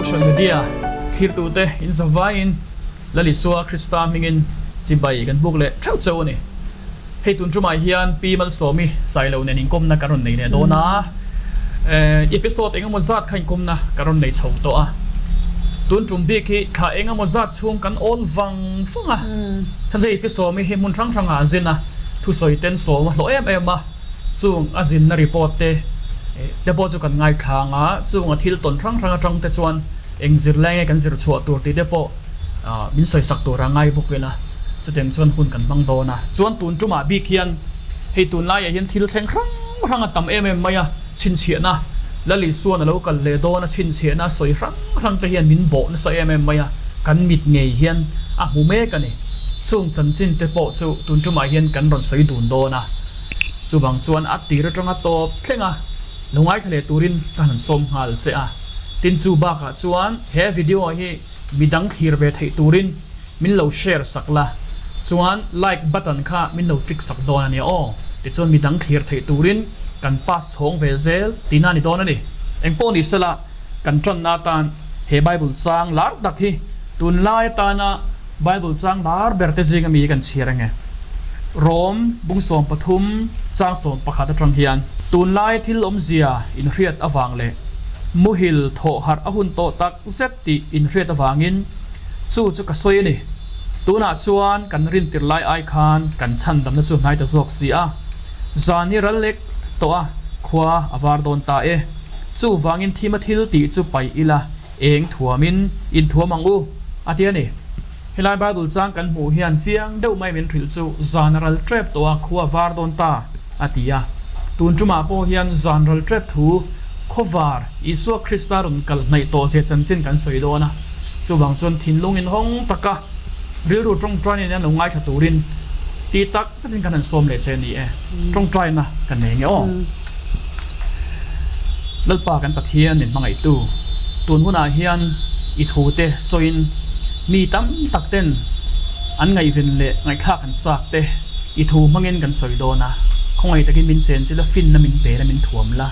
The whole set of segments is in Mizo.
Social Media thlirtute in zavaiin Lal Isua Krista hmingin chibai kan buk leh theuh cheu a ni. Hei tun tumah hian Pi Malsawmi Sailo nen inkawmna kan rawn nei leh dawn a, episode eng emaw zat kha inkawmna kan rawn nei chho tawh a. Tun tum bik hi thla eng emaw zat chhung kan awl vang vang a, chhan chu hei Pi Sawmi hi hmun hrang hrangah a zin a, thusawi ten sawm a hlawh em em a, chung a zinna report te te pawh chu kan ngaithlang a, chung a thil tawn hrang hrang atang te chuan eng zirlai nge kan zir chhuah tur tih te pawh min sawisak tur a ngai bawk ila, chutiang chuan hun kan hmang dawn a. Chuan tun tumah bik hian hei tunlaiah hian thil thleng hrang hrang a tam em em mai a, chhinchhiahna Lal Isuan a lo kal leh dawn a, chhinchhiahna sawi hrang hrang te hian min bawh nasa em em mai a, kan mit ngei hian a hmu mek a ni. Chung chanchin te pawh chu tun tumah hian kan rawn sawi dun dawn a, chuvang chuan a tir atanga tawp thleng a lo ngaithla leh turin ka han sawm nghal che a. Tin chu bakah chuan he video hi Midang thlir ve theih turin min lo share sak la, chuan like button kha min lo click sak dawn a nia aw. Tichuan midang thlir theih turin kan pass chhawng ve zel tihna a ni dawn a ni. Engpawh ni sela kan tanna atan he Bible chang lar tak hi tunlai atana Bible chang lar ber te zinga mi kan chhiar ange. Rom bung 13 chang 11 atang hian tunlai thil awmzia inhriat avang leh muhil thawh harh a hun tawh tak zet tih inhriat avangin chu chu ka sawi a ni. Tunah chuan kan rintir lai ai khan kan chhandamna chu hnai ta zawk si a. Zan hi ral lek tawh a, khua a var dawn ta e. Chuvangin thima thil tih chu paih ila, eng thuamin inthuam ang u, a ti a ni. Helai Bible chang kan hmuh hian chiang deuh mai min hrilh chu zan a ral tep tawh a, khua a var dawn ta, a ti a. Tun tumah pawh hian zan ral tep thu khawvar Isua Krista rawn kal hnaih tawh zia chanchin kan sawi dawn a. Chuvang chuan thinlung inhawng taka rilru tawngtaina nen lo ngaithla turin ti tak zetin kan han sawm leh che a ni e. Tawngtaina kan nei nge aw. Lalpa kan Pathian min hmangaihtu, tun hunah hian i thute sawiin mi tam tak ten an ngaihven leh ngaihthlak an chak te i thu hmangin kan sawi dawn a, khawngaih takin min chenchil a, finna min pe la, min thuam la,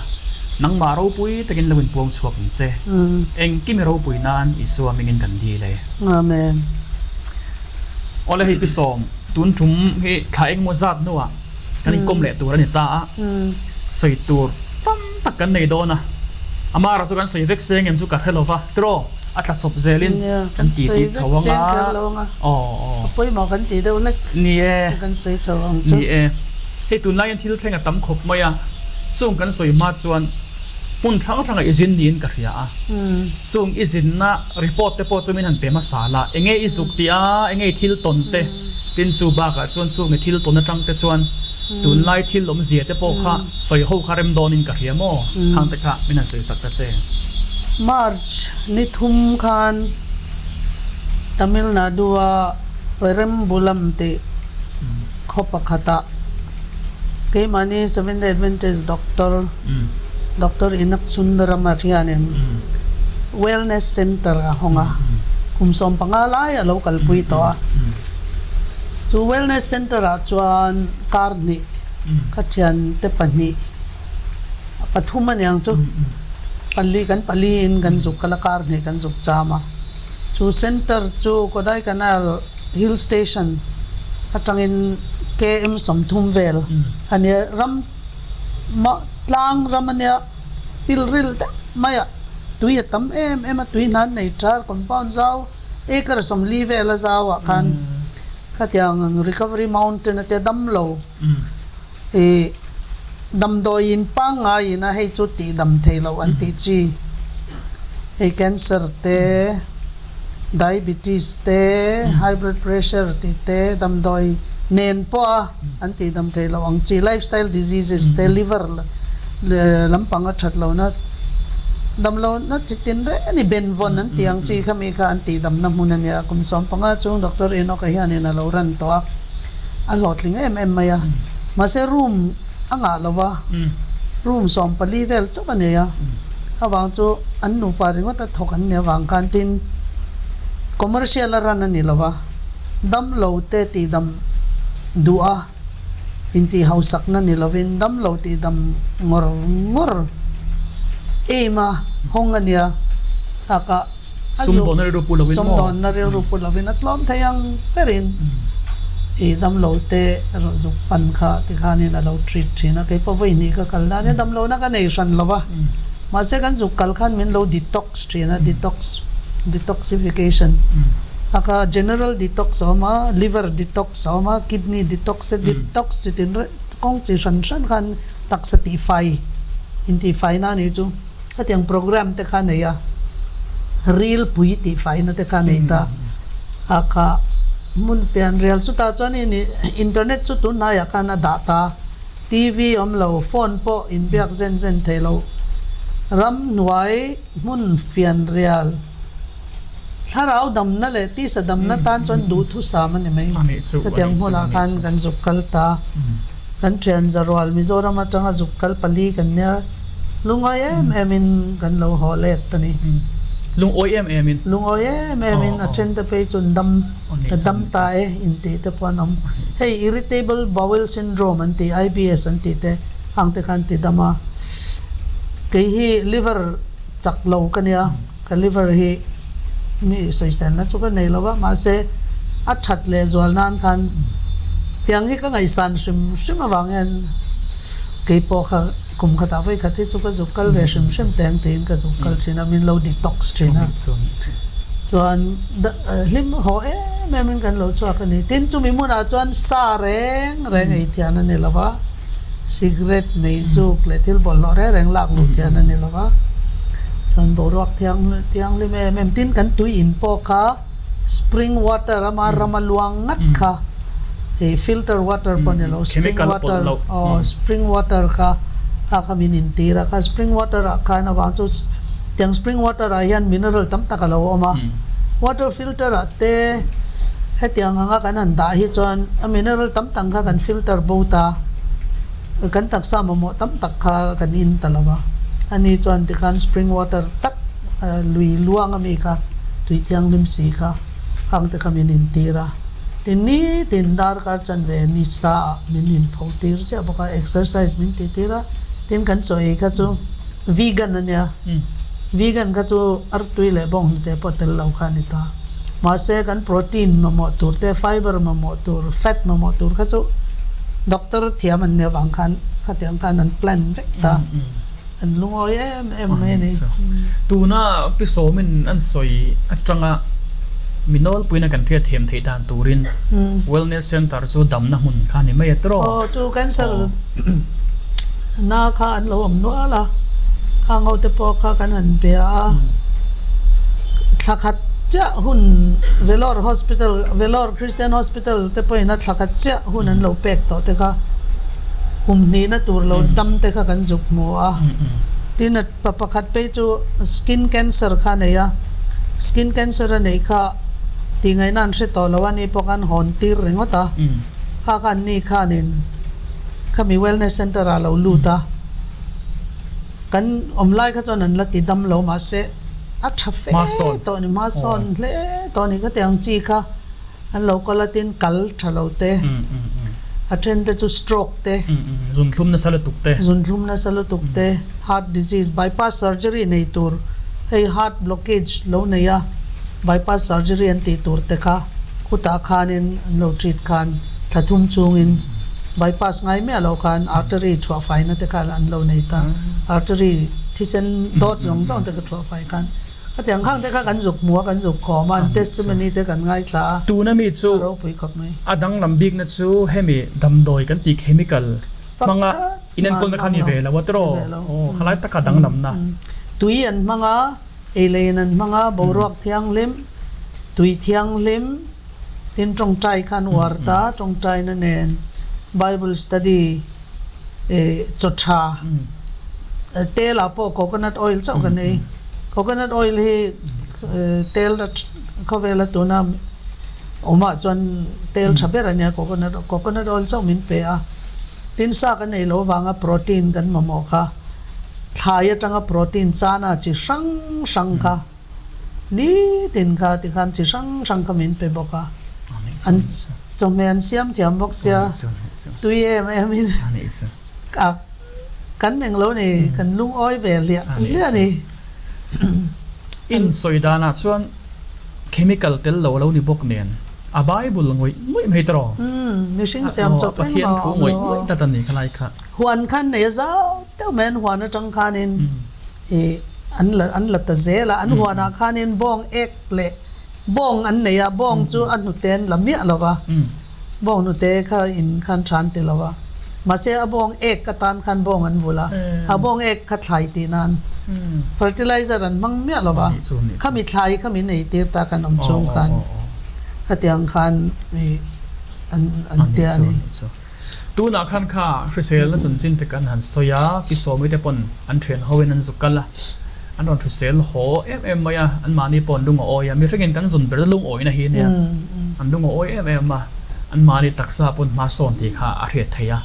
nangmah ropui takin lo inpuang chhuak ang che. Engkim i ropui nan Isua hmingin kan dil e. Amen. Awle hei Pi Sawm, tun tum hi thla engemaw zat hnuah kan inkawm leh tur a ni ta a, sawi tur tam tak kan nei dawn a, amah erawh chu kan sawi vek seng em chu ka hre lo va, tiraw a tla chawp zelin kan ti tih chho ang a, aw aw. A pawimawh kan tih deuh hlek ni e, kan sawi chho ang chu. Ni e, hei tunlai hian thil thleng a tam khawp mai a, chung kan sawi hma chuan hmun hrang hrangah i zin niin ka hria a, chung i zinna report te pawh chu min han pe hmasa la, enge i zuk tih a, enge i thil tawn te. Tin chu bakah chuan chunge thil tawn atang te chuan tunlai thil awmzia te pawh kha sawi ho kha rem dawnin ka hria maw? Khang te kha min han sawi sak ta che. March ni thum khan Tamil Nadu-a Perembulam tih khaw pakhatah keimahni Seventh Day Adventist Doctor Doctor Enoch Sundarama hianin Wellness Centre a hawng a, kum 15 lai a lo kalpui tawh a. Chu Wellness Centre ah chuan kar hnih ka thiante pahnih pathum a niang chu pali kan pali in kan zuk kal a, kar hnih kan zuk cham a. Chu Centre chu Kodaikanal Hill Station atangin km 30 vel a nia ram Mah tlang ram a nia pilril deuh mai a, tui a tam em em a, tui hnan nei ṭar compound zau acre 40 vel a zau ah khan khatiang ang recovery mountain a tia dam lo ih damdawi in pangngai in a hei chu tih dam thei loh an tih chi hei cancer te diabetes te high blood pressure tih te damdawi nen pawh a an tih dam thei loh ang chi lifestyle diseases te liver lampang a that lohna dam lohna chi tin reng a ni benvawn an tih ang chi kha mi kha an tih damna hmun a nia kum 15 chung doctor Enoch-a hianin a lo ran tawh a a hlawhtling em em mai a mahse room a ngah lo va room 14 vel chauh a nei a. Avang chu an nupa ringawt a thawk an nih avang khan tin commercial a run a ni lo va, damlo te tihdam duh a intih hausakna ni lovin damlo tihdam ngawr ngawr aim a hawng a nia. Taka. Sumdawnna rilru pu lovin maw? Sumdawnna rilru pu lovin a tlawm thei ang berin i damlo te erawh zuk pan kha tikhanin a lo treat thin a, keipawh vawi hnih ka kal dan e damlohna ka nei hran lo va, mahse kan zuk kal khan min lo detox thin a, detox, detoxification a kha general detox a awm a, liver detox a awm a, kidney detox te detox chi tin reng kawng chi hran hran khan taksa tihfai intihfaina a nih chu. Hetiang program te kha nei a, ril pui tih faina te kha nei ta a kha hmun fian rial chutah chuan in internet chu tun hnaiah khan a dah ta, TV awm lo, phone pawh inbiak zen zen thei lo, ramhnuai hmun fian rial thlarau damna leh tisa damna tan chuan duhthusam a ni mai. Hetiang hmunah khan kan zuk kal ta. Kan thian Zarual Mizoram atanga zuk kal pali kan nia lungawi em em in kan lo haw let a ni. Lungawi em em in. Lungawi em em in a then te phei chu an dam ka dam ta e intih te pawh an awm. Hei Irritable Bowel Syndrome an tih IBS an tih te ang te khan ti dam a. Kei hi liver chak lo ka nia ka liver hi mi sawiselna chu ka nei lo va mahse a that leh zual nan khan tiang hi ka ngaihsan hrim hrim avang hian kei pawh kha kum khatah vawi khat hi chu ka zuk kal ve hrim hrim teng tiin ka zuk kal thin a min lo detox thin a chuan hlim haw em em in kan lo chhuak a ni tin chumi hmunah chuan sa reng reng ei thian a ni lo va. Cigarette, meizuk leh thil bawlhhlawh reng reng lak luh thian a ni lo va, chuan boruak thianghlim em em tin kan tui in pawh kha spring water ama rama luang ngat kha ih filter water pawh a ni lo spring water aw spring water kha a kha min intir a kha spring water ah khan avang chu tiang spring water ah hian mineral tam tak a lo awm a water filter ah te hetiang anga kan han dah hi chuan a mineral tam tak kha kan filter bo ta kan taksa mamawh tam tak kha kan in ta lo va ani chuan tikhan spring water tak lui luang ami kha tui thianghlim si kha ang te kha min intir a tin nitin darkar chanve ni sa ah min inpho tir chiah bawk a exercise min tih tir a tin kan chaw ei kha chu vegan a nia vegan kha chu artui leh bawnghnute pawh tel lo kha a ni ta. Mahse kan protein mamawh tur te, fiber mamawh tur, fat mamawh tur kha chu doctor thiam an nih avang khan khatiang khan an plan vek ta. An lungawi em em mai a ni. Tuna Pi Sawmin an sawi atanga mi nawlpuiin a kan hriat thiam theih dan turin Wellness Centre chu damna hmun kha a ni mai a tiraw? Aw chu cancer na kha an lo awm nual a, khang ho te pawh kha kan han bia a, thla khat chiah hun Vellore Hospital, Vellore Christian Hospital te pawhin a thla khat chiah hun an lo pek tawh te kha kum hnihna tur lo dam te kha kan zuk hmu a, tin a pa pakhat phei chu skin cancer kha a nei a, skin cancer a neih kha tih ngaihna an hre tawh lo a ni pawh khan hawn tir ringawt a, kha khan ni khanin. Khami wellness center ah lo lut a, kan awm lai kha chuan an la ti dam lo mahse a tha fe tawh a ni, hma sawn hle tawh a ni khati ang chi kha an lo kal a tin kal tha lo te, a then te chu stroke te, zunthlum nasa lutuk te, zunthlum nasa lutuk te, heart disease, bypass surgery nei tur hei heart blockage lo nei a bypass surgery an tih tur te kha khutah khanin an lo treat khan thla thum chungin. Bypass ngai miah loh khan artery thuah faina te kha an lo nei ta. Artery thisen dawt zawng zawng te kha thuah fai khan khatiang khang te kha kan zuk hmu a, kan zuk khawm a, an testimony te kan ngaithla a, Tuna mi chu a ropui khawp mai. A danglam bikna chu hemi damdawi kan tih chemical hmanga inenkawlna kha ni ve lo a tiraw? Aw khalai taka danglamna. Tui an hmang a, ei leiin an hmang a, boruak thianghlim, tui thianghlim, Tin tawngtai kha an uar ta, tawngtaina nen Bible study chaw tha tel ah pawh coconut oil chauh kan ei. Coconut oil hi tel khawvela tuna awmah chuan tel tha ber a nia coconut coconut oil chauh min pe a. Tin sa kan ei loh avanga protein kan mamawh kha thlai atanga protein chana chi hrang hrang kha. Nitin kha tikhan chi hrang hrang kha min pe bawk a, an chawhmeh an siam thiam bawk sia, tui em em in a kan eng lo ni, kan lungawi ve hliah hliah a ni. In sawi danah chuan chemical tel lo a lo ni bawk nen a Bible ngawih ngawih mai tawh. Mihring siam chawp engmah Pathian thu ngawih ngawih tlat a ni khalai kha. Huan khan nei a zau deuh mai an huan atang khanin ih an la an la ta zel a, an huanah khanin bawng ek leh bawng an nei a, bawng chu a hnute an la miah lo va, bawng hnute kha in khan than ti lo va, mahse a bawng ek atan khan bawng an vulh a, a bawng ek kha thlai tih nan fertilizer an hmang miah lo va, khami thlai kha min ei tir ta kan awm chhung khan khatiang khan ih an an tia a ni. Tunah khan kha hriselna chanchin te kan han sawi a, Pi Sawmi te pawn an thian ho in an zuk kal a, an rawn hrisel haw em em mai a, an mahni pawh an lung a awi a, mihringin kan zun ber te lungawina hi nia, an lung a awi em em a, an mahni taksa pawn hma sawn tih kha a hriat theih a,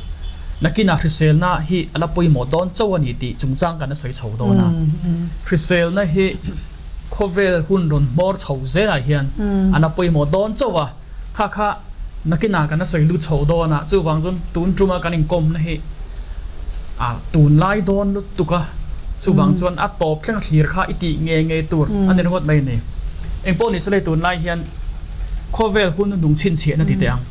nakinah hriselna hi a la pawimawh dawn chauh a ni tih chungchang kan la sawi chho dawn a, hriselna hi khawvel hun rawn hmawr chho zelah hian a la pawimawh dawn chauh a. Kha kha nakinah kan a sawi lut chho dawn a, chuvang chuan tun tuma kan inkawmna hi a tunlai dawn lutuk a, chuvang chuan a tawp thleng a thlir kha i tih ngei ngei tur a ni ringawt mai a ni. Engpawh ni se tunlai hian khawvel hun hnung chhinchhiahna ti teh ang.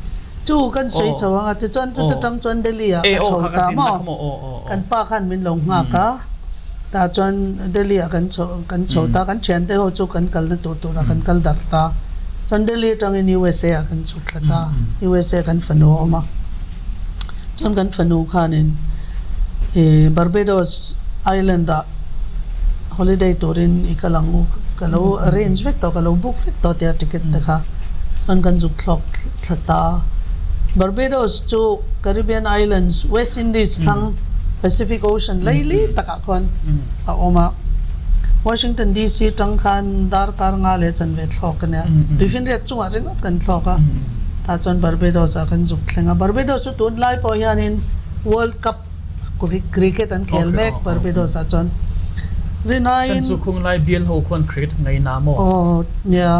Chu kan sawi chho ang a, tichuan chuta tang chuan Delhi ah ka chho ta maw? Kan pa khan min lo nghak a, tah chuan Delhi ah kan chho kan chho ta, kan thiante ho chu kan kalna tur turah kan kal darh ta. Chuan Delhi atangin USA ah kan chhuk thla ta, USA kan fanu a awm a. Chuan kan fanu khanin ih Barbados Island ah holiday turin i kal ang u, ka lo arrange vek tawh, ka lo book vek tawh tia ticket te kha. Chuan kan zuk thlawk thla ta. Barbados chu Caribbean Islands, West Indies thlang Pacific Ocean laili takah khuan a awm a. Washington DC tang khan darkar nga leh chanve thlawk a nia. Tuifinriat chungah ringawt kan thlawk a. Tah chuan Barbados ah kan zuk thleng a. Barbados chu tunlai pawh hianin World Cup cricket an khel mek Barbados ah chuan. Rinaiin. Chan chu khunglai bial ho khuan cricket ngai na maw? Aw nia,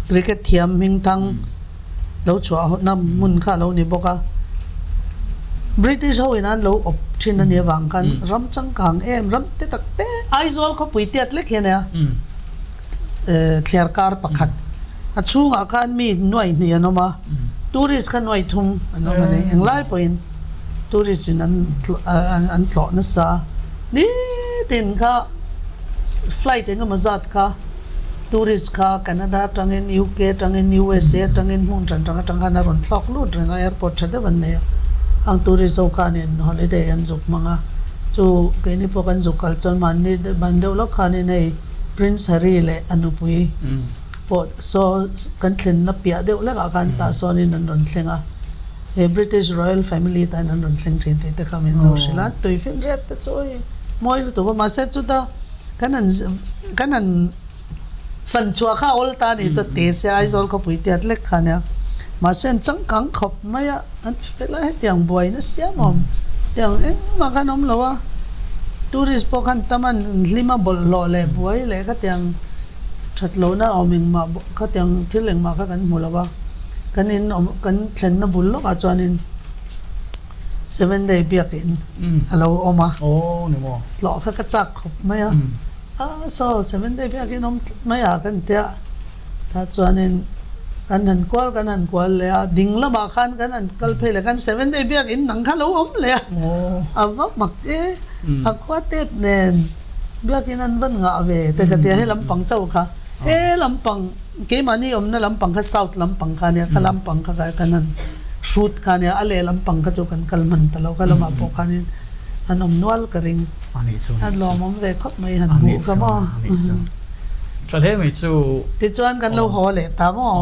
cricket thiam hmingthang lo chhuah na hmun kha a lo ni bawk a. British ho in an lo awp thin a nih avang khan ram changkang em ram te tak te Aizawl khawpui tiat lek hi a nia. Thliar kar pakhat a chhungah khan mi nuai hnih an awm a, tourist kha nuai thum an awm a ni. Englai pawhin tourist in an an tlawh nasa nitin kha flight eng emaw zat kha tourist kha Canada atangin UK atangin USA atangin hmun hran hrang atang khan a rawn thlawk lut reng a airport tha deuh an nei a ang tourist ho khanin holiday an zuk hmang a chu keini pawh kan zuk kal chuan mahni ban deuh lawk khanin hei Prince Harry leh a nupui pawh saw kan thlenna piah deuh hlekah khan tah sawnin an rawn thleng a, he British Royal Family tan an rawn thleng thin tih te kha min lo hrilh a, tui finriat te chu hei mawi lutuk a, mahse chuta kan han kan han fan chhuah kha a awl ta a nih chu te se Aizawl khawpui tiat lek kha nia, mahse an changkang khawp mai a, an fel a hetiang buaina siam awm tiang engmah khan awm lo a, tourist pawh khan tam an hlim a bawlhhlawh leh buai leh khatiang. That lohna awm engmah khatiang thil engmah kha kan hmu lo a, kan in awm kan thlenna bul lawkah chuanin seven day biakin a lo awm a, tlawh kha ka chak khawp mai a, a saw seven day biakin awm tlat mai a kan tia tah chuanin kan han kual kan han kual leh a, ding lamah khan kan han kal phei leh khan seven day biakin nang kha lo awm leh a, a va mak e, a khua tet nen. Biakin an van ngah ve te ka tia he lampang chauh kha he lampang keimahni awmna lampang kha south lampang kha ania kha lampang kha kan han hrut kha ania a leh lampang kha chu kan kal hman ta lo kha lamah pawh khanin an awm nual ka ring a lawmawm ve khawp mai han hmuh ka maw Tha hle mai chu. Tichuan kan lo haw leh ta maw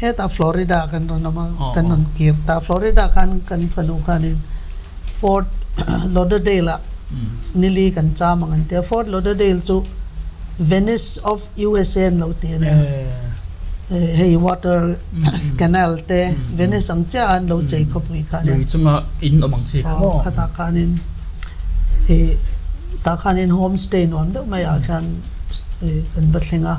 hetah Florida kan rawn awm a kan rawn kir ta Florida khan kan fanu khanin Fort Lauderdale ah nili kan cham ang an ti a, Fort Lauderdale chu Venice of USA an lo ti a nia. Hei water canal te Venice ang chiah a an lo chei khawpui kha a nia. Lui chunga in awm ang chi kha maw? Khatah khanin ih tah khanin home stay nuam deuh maiah khan kan va thleng a,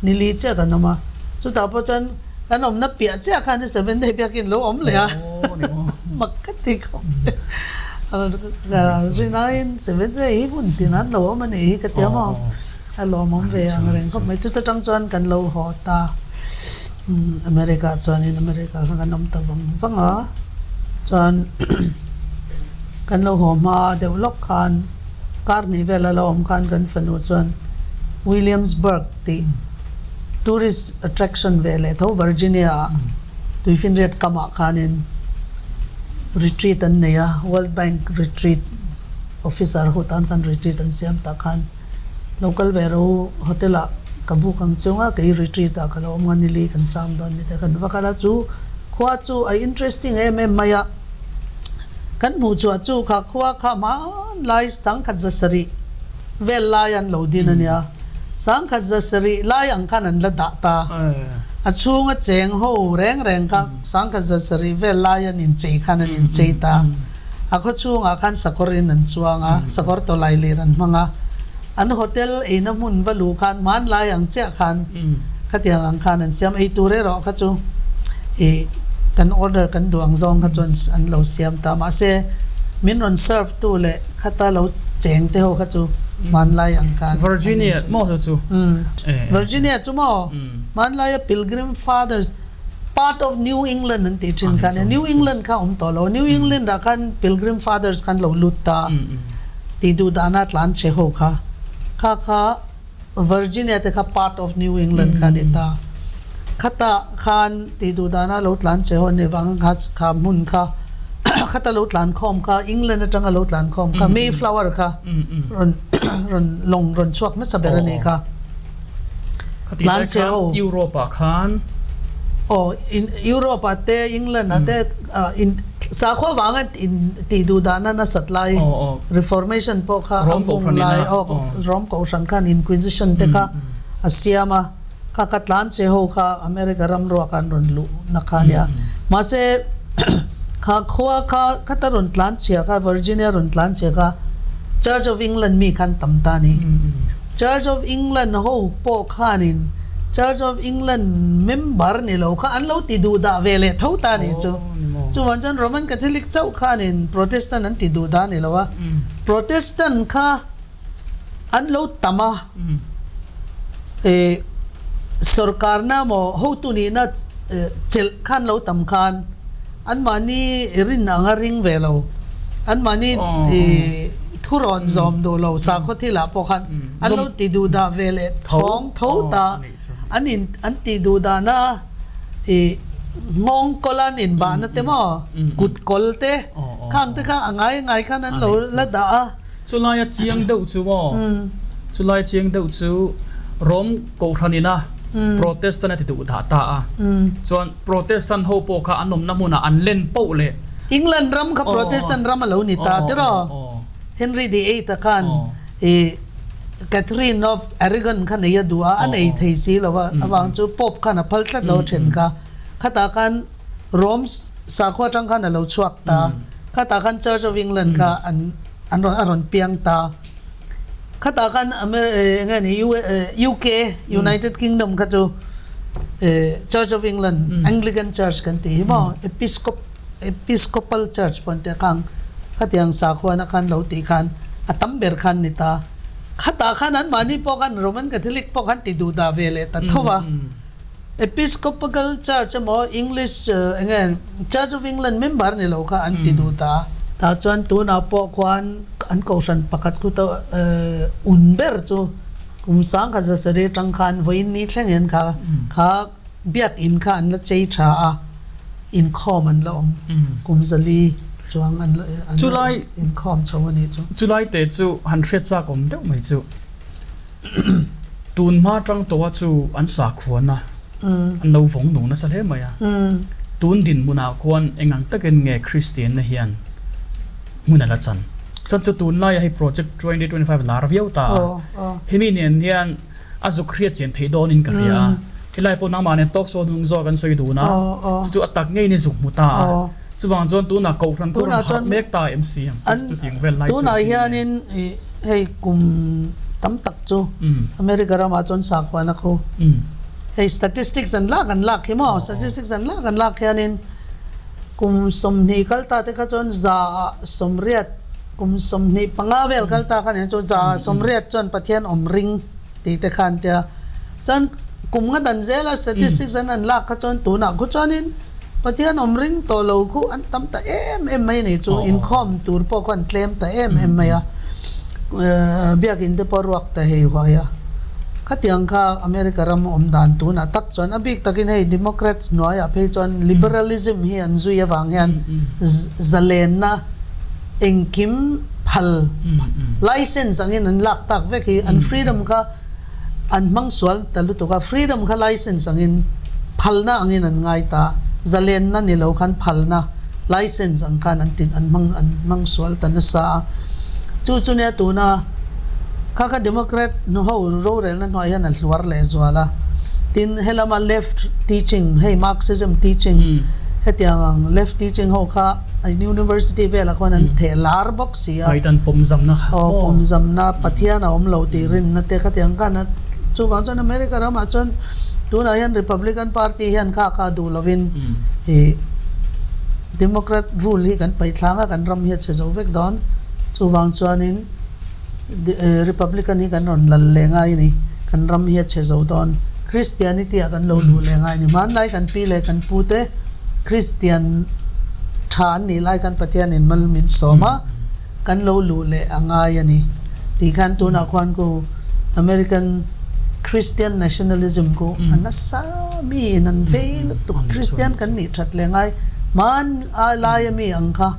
nili chiah kan awm a, chutah pawh chuan Kan awmna piah chiah khan seven day biakin lo awm leh a, mak ka ti khawp mai. Rinaiin seven day hi hmun tin an lo awm a nih hi ka ti a maw. A lawmawm ve ang reng khawp mai. Chuta tang chuan kan lo haw ta. America chuanin America kha kan awm ta vang vang a. Chuan kan lo haw hma deuh lawk khan kar hnih vel a lo awm khan kan fanu chuan Williamsburg tih tourist attraction ve leh tho Virginia ah Tuifinriat kamah khanin retreat an nei a, World Bank retreat officer ho tan khan retreat an siam tah khan lo kal ve ro hotel ah ka book ang chung a kei retreat ah ka lo awm nga nili kan cham dawn ni te kan va kal a chu khua chu a interesting em em mai a kan hmuh chhuah chu kha khua kha hmanlai sangkhat za sarih vel lai an lo din a nia sangkhat za sarih lai ang khan an la dah ta a chhunga cheng ho reng reng kha sangkhat za sarih vel lai an inchei khan an inchei ta. A khaw chhungah khan sakawr in an chuang a, sakawr tawlai lir an hmang a. An hotel eina hmun va luh khan hmanlai ang chiah khan khatiang ang khan an siam. Ei tur erawh kha chu ih kan order kan duh ang zawng kha chuan an lo siam ta. Mahse min rawn serve tu leh khata lo cheng te ho kha chu hmanlai ang khan an inchei. Virginia maw chu? Virginia chu maw? Hmanlaia Pilgrim Fathers. Part of New England an tih thin kha nia. New England kha awm tawh lo. New England ah khan Pilgrim Fathers khan lo lut ta tih duh dana tlan che ho kha. Kha kha Virginia te kha part of New England kha ni ta. Khata khan tih duh dana lo tlan che ho an nih vang kha kha hmun kha khata lo tlan khawm kha England atanga lo tlan khawm kha Mayflower kha rawn rawn lawng rawn chhuak hmasa ber a nih kha. Tlan che ho. Europe ah khan. Aw in Europe ah te England ah te in sakhua vanga in tih duh dahna nasat lai Reformation pawh kha a vung lai aw Rome kohhran khan Inquisition te kha a siam a kha kha tlan che ho kha America ram ruak an rawn luh na kha ania mahse kha khua kha khata rawn tlan chhia kha Virginia rawn tlan chhia kha Church of England mi khan tam ta a ni. Church of England ho pawh khanin Church of England member ni lo kha an lo ti duh dah ve leh tho ta nih chu. Chuvang chuan Roman Catholic chauh khanin Protestant an ti duh dah ni lo a. Protestant kha an lo tam a, eh sorkarna maw hotu nihna chelh khan lo tam khan Anmahni rin anga ring ve lo, anmahni thurawn zawm duh lo sakhaw thilah pawh khan an lo ti duh dah ve leh thawng tho ta. An in an tih duh dahna ih nghawng kawla an inbahna te maw, kut kawl te khang te kha a ngai ngai khan an lo la dah a. Chulaia chiang deuh chu maw? Chulai chiang deuh chu Rom Kohhran ina Protestant a ti duh dah ta a. Chuan Protestant ho pawh kha an awmna hmunah an len poh leh. England ram kha Protestant ram a lo ni ta tiraw? Henry the Eighth a khan i Catherine of Aragon kha nei a duh a, a nei thei si lo a, avang chu Pope khan a phal tlat lo a then kha. Khatah khan Rome sakhua atang khan a lo chhuak ta. Khatah khan Church of England kha an an rawn a rawn piang ta. Khatah khan Amer eh eng nge ni U eh UK United Kingdom kha chu eh Church of England Anglican Church kan tih hi maw Episcop Episcopal Church pawh an ti a khang khatiang sakhuana khan lo tih khan a tam ber khan ni ta. Khatah khan anmahni pawh khan Roman Catholic pawh khan ti duh dah ve leh ta tho va. Episcopal Church emaw English eng nge Church of England member ni lo kha an ti duh ta a. Tah chuan tunah pawh khuan an kohhran pakhat khu ta un ber chu kum sangkhat zasarih atang khan vawiin ni thleng hian kha kha biakin kha an la chei tha a, inkhawm an la awm kum zali chuang an la inkhawm chho a nih chu. Chulai te chu han hriat chak awm deuh mai chu. Tun hma tang tawha chu an sakhuana an lo vawng nung nasa hle mai a. Tun dinhmunah khuan eng ang takin nge Kristianna hian hmun a la chan? Chuan chu tunlaia hei Project 2025 lar viau ta a, hemi nen hian a zuk hriat chian theih dawnin ka hria a. Helai pawh nangmah nen talk show hnung zawk an sawi dun a, chu chu a tak ngeiin i zuk hmu ta a. Chuvang chuan tunah Kohhran khu rawn harh mek ta em si ang chu chutiang vel lai chu. Tunah hianin hei kum tam tak chu America ramah chuan sakhuana khu hei statistics an lak an lak hi maw statistics an lak an lak hianin kum 20 kal ta te kha chuan za ah 80 kum 25 vel kal ta khan hian chu za ah 80 chuan Pathian awm ring. Tih te khan tia. Chuan kum nga dan zela statistics an han lak kha chuan tunah khu chuanin Pathian awm ring tawh lo khu an tam ta em em mai a nih chu. Inkhawm tur pawh khaw an tlem ta em em mai a. Biakin te pawh ruak ta hei huai a. Khatiang kha America ram awm dan tunah tak chuan a bik takin hei Democrats hnuaiah phei chuan liberalism hi an zui avang hian zalenna engkim phal license angin an lak tak vek hi an freedom kha an hmang sual ta lutuk a, freedom kha license angin phalna angin an ngai ta, zalenna ni lo khan phalna license ang khan an ti an hmang an hmang sual ta nasa a, chu chu nia tuna kha kha democrat ho rorelna hnuai hian a hluar leh zual a, tin helama left teaching hei marxism teaching hetiang ang left teaching ho kha University velah khuan an theh lar bawk si a. Ngaihdan pawmzamna kha maw? Aw, pawmzamna, Pathian a awm lo tih rinna te khatiang khan a, chuvang chuan America ramah chuan tunah hian Republican Party hian kha kha duh lovin ih Democrat rule hi kan paih thlang a, kan ram hi a chhe zo vek dawn. Chuvang chuanin Republican hi kan rawn lal leh ngai a ni, kan ram hi a chhe zo dawn. Christianity ah kan lo luh leh ngai a ni. Hmanlai kan pi leh kan pu te. Kristian tha an nih lai khan Pathianin mal min sawm a, kan lo luh leh a ngai a ni tih khan tunah khuan ku American Christian Nationalism ku a nasa mi in an vei lutuk Kristian kan nih that leh ngai hman a lai a mi ang kha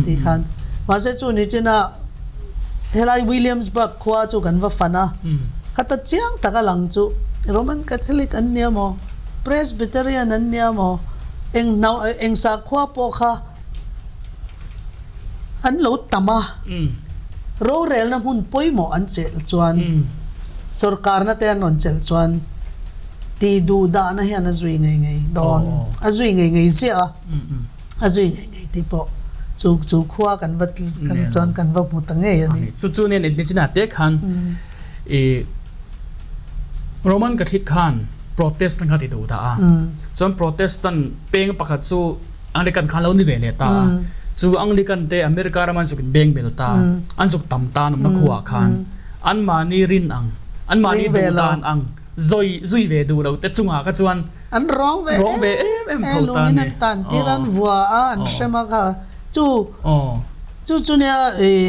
tih khan mahse chu ni chin a helai Williamsburg khua chu kan va fan a, khata chiang tak a lang chu Roman Catholic an nia maw? Presbyterian an nia maw? Eng hnau eng sakhua pawh kha an lo tam a, rorelna hmun pawimawh an chelh chuan, sorkarna te an rawn chelh chuan tih duh dahna hian a zui ngei ngei dawn, a zui ngei ngei ziah a, a zui ngei ngei tih pawh chu chu khua kan va kan chuan kan va hmu ta ngei a ni. Chu chu nen Edmecina te khan i Roman Catholic khan Protestant kha ti duh dah a. Chuan Protestant peng pakhat chu Anglican khan lo ni ve leh ta a. Chu Anglican te America ram an zuk in beng bel ta, an zuk tam ta an awmna khuaah khan anmahni rin ang, anmahni duh dan ang zawi zui ve duh lo te chungah kha chuan an rawng ve rawng ve em em tho ta a ni. Lungin an tan tir a, an vua a, an hrem a kha chu. Chu chu nia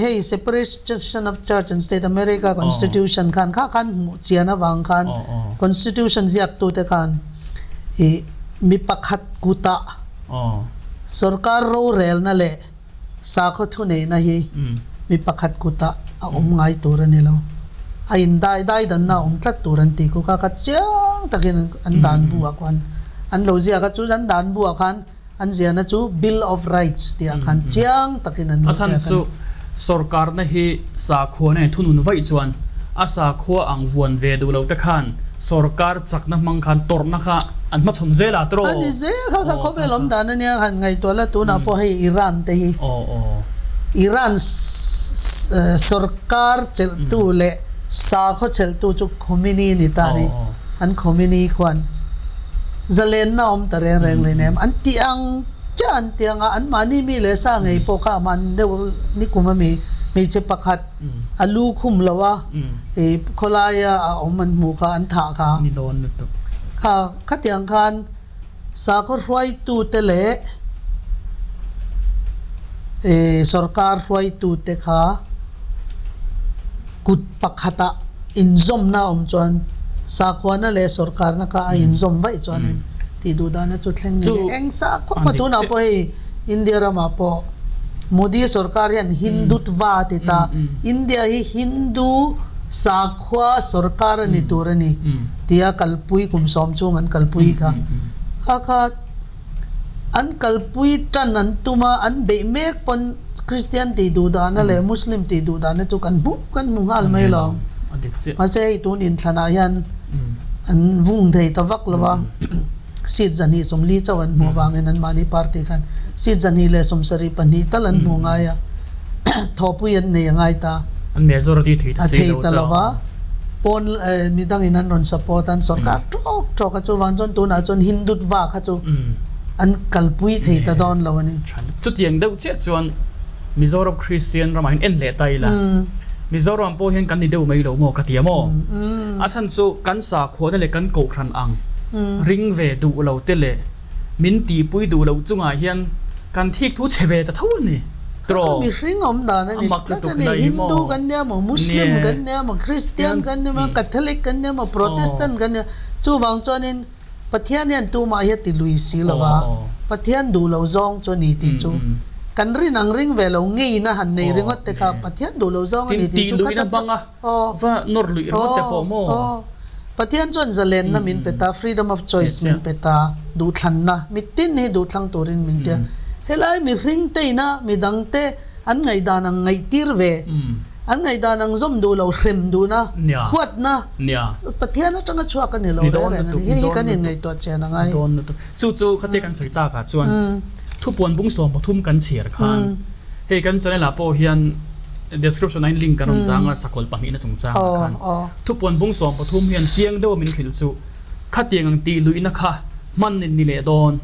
hei separation of church and state America constitution khan kha khan hmuh chian avang khan constitution ziak tu te khan ih mi pakhat kutah sorkar rorelna leh sakhaw thuneihna hi mi pakhat kutah a awm ngai tur a ni lo. A in dai dai danna a awm tlat tur an ti ku kha kha chiang takin an dan bu ah khuan an lo ziak a chu an dan bu ah khan An ziahna chu Bill of Rights tih ah khan chiang takin an lo A chhan ziak a chu ni. Sorkarna hi sakhua nen thunun vaih chuan a sakhua ang vuan ve duh lo te khan sorkar chakna hmang khan tawrhna kha an hmachhawn zel a tiraw? A ni zel kha kha khawvel awm dan a nia han ngaihtuah la tunah pawh hei Iran te hi Iran sorkar chelhtu leh sakhaw chelhtu chu Khomeini ni ta a ni. An Khomeini khuan Zalenna awm ta reng reng leh nem. An tih ang chiah an tih ang a, anmahni mi leh sa ngei pawh kha amah deuh nikum ami hmeichhe pakhat a lu khum lo a, ih khawlaia a awm an hmuh kha an thah kha. Ni dawn lutuk. Kha khatiang khan sakhaw hruaitute leh ih sorkar hruaitute kha Kut pakhata inzawmna a awm chuan sakhuana leh sorkarna kha a inzawm vaih chuanin tih duh dahna chu thleng ni leh eng sakhua pawh tunah pawh hei India ramah pawh Modi sorkar hian Hindutva a ti ta, India hi Hindu sakhua sorkar a ni tur a ni tia kalpui kum sawm chhung an kalpui kha kha kha An kalpui tan an tum a, an beih mek pawn Kristian tih duh dahna leh Muslim tih duh dahna chu kan hmu kan hmu nghal mai lo. Mahse hei tun inthlanah hian an vung thei ta vak lo a, seat 240 chauh an hmuh avangin anmahni party khan seat 272 tal an hmuh ngai a, thawhpui an nei a ngai ta. An majority thei ta si lo ta. Pawn midangin an rawn support a, an sorkar tawk tawk a, chuvang chuan tunah chuan Hindutva kha chu an kalpui thei ta dawn lo a ni. Chutiang deuh chiah chuan Mizoram Kristian ramah hian en leh ta ila. Mizoram pawh hian kan ni deuh mai lo maw ka ti a maw? A chhan chu kan sakhuana leh kan kohhran ang ring ve duh lo te leh min tihpui duh loh chungah hian kan thik thu chhe ve ta tho a ni. Tiraw? Mihring awm dan a ni tlat a ni. Hindu kan nia maw, Muslim kan nia maw, Christian kan nia maw, Catholic kan nia maw, Protestant kan nia chuvang chuanin Pathian hian tumah hi a ti lui si lo va, Pathian duh lo zawng chu a ni tih chu kan rin ang ring ve lo ngeina han nei ringawt te kha Pathian duh lo zawng a ni tih chu kha ta aw Pathian chuan zalenna min pe ta, freedom of choice min pe ta, duhthlanna mitin hi duhthlang turin min ti a, helai mihring te ina midangte an ngaihdan ang ngaihtir ve. An ngaihdan ang zawm duh lo, hrem duhna, huatna, Pathian atanga chhuak a ni lo reng reng a ni. Hei hi kan inngaihtuah chian a ngai. Chu chu khate kan sawi takah chuan thupuan bung 13 kan chhiar khan hei kan channel ah pawh hian description ah hian link kan rawn dang a sakawlh pahnihna chungchang ah khan thupuan bung 13 hian chiang deuh a min hrilh chu khatiang ang tih luihna kha hman ni leh dawn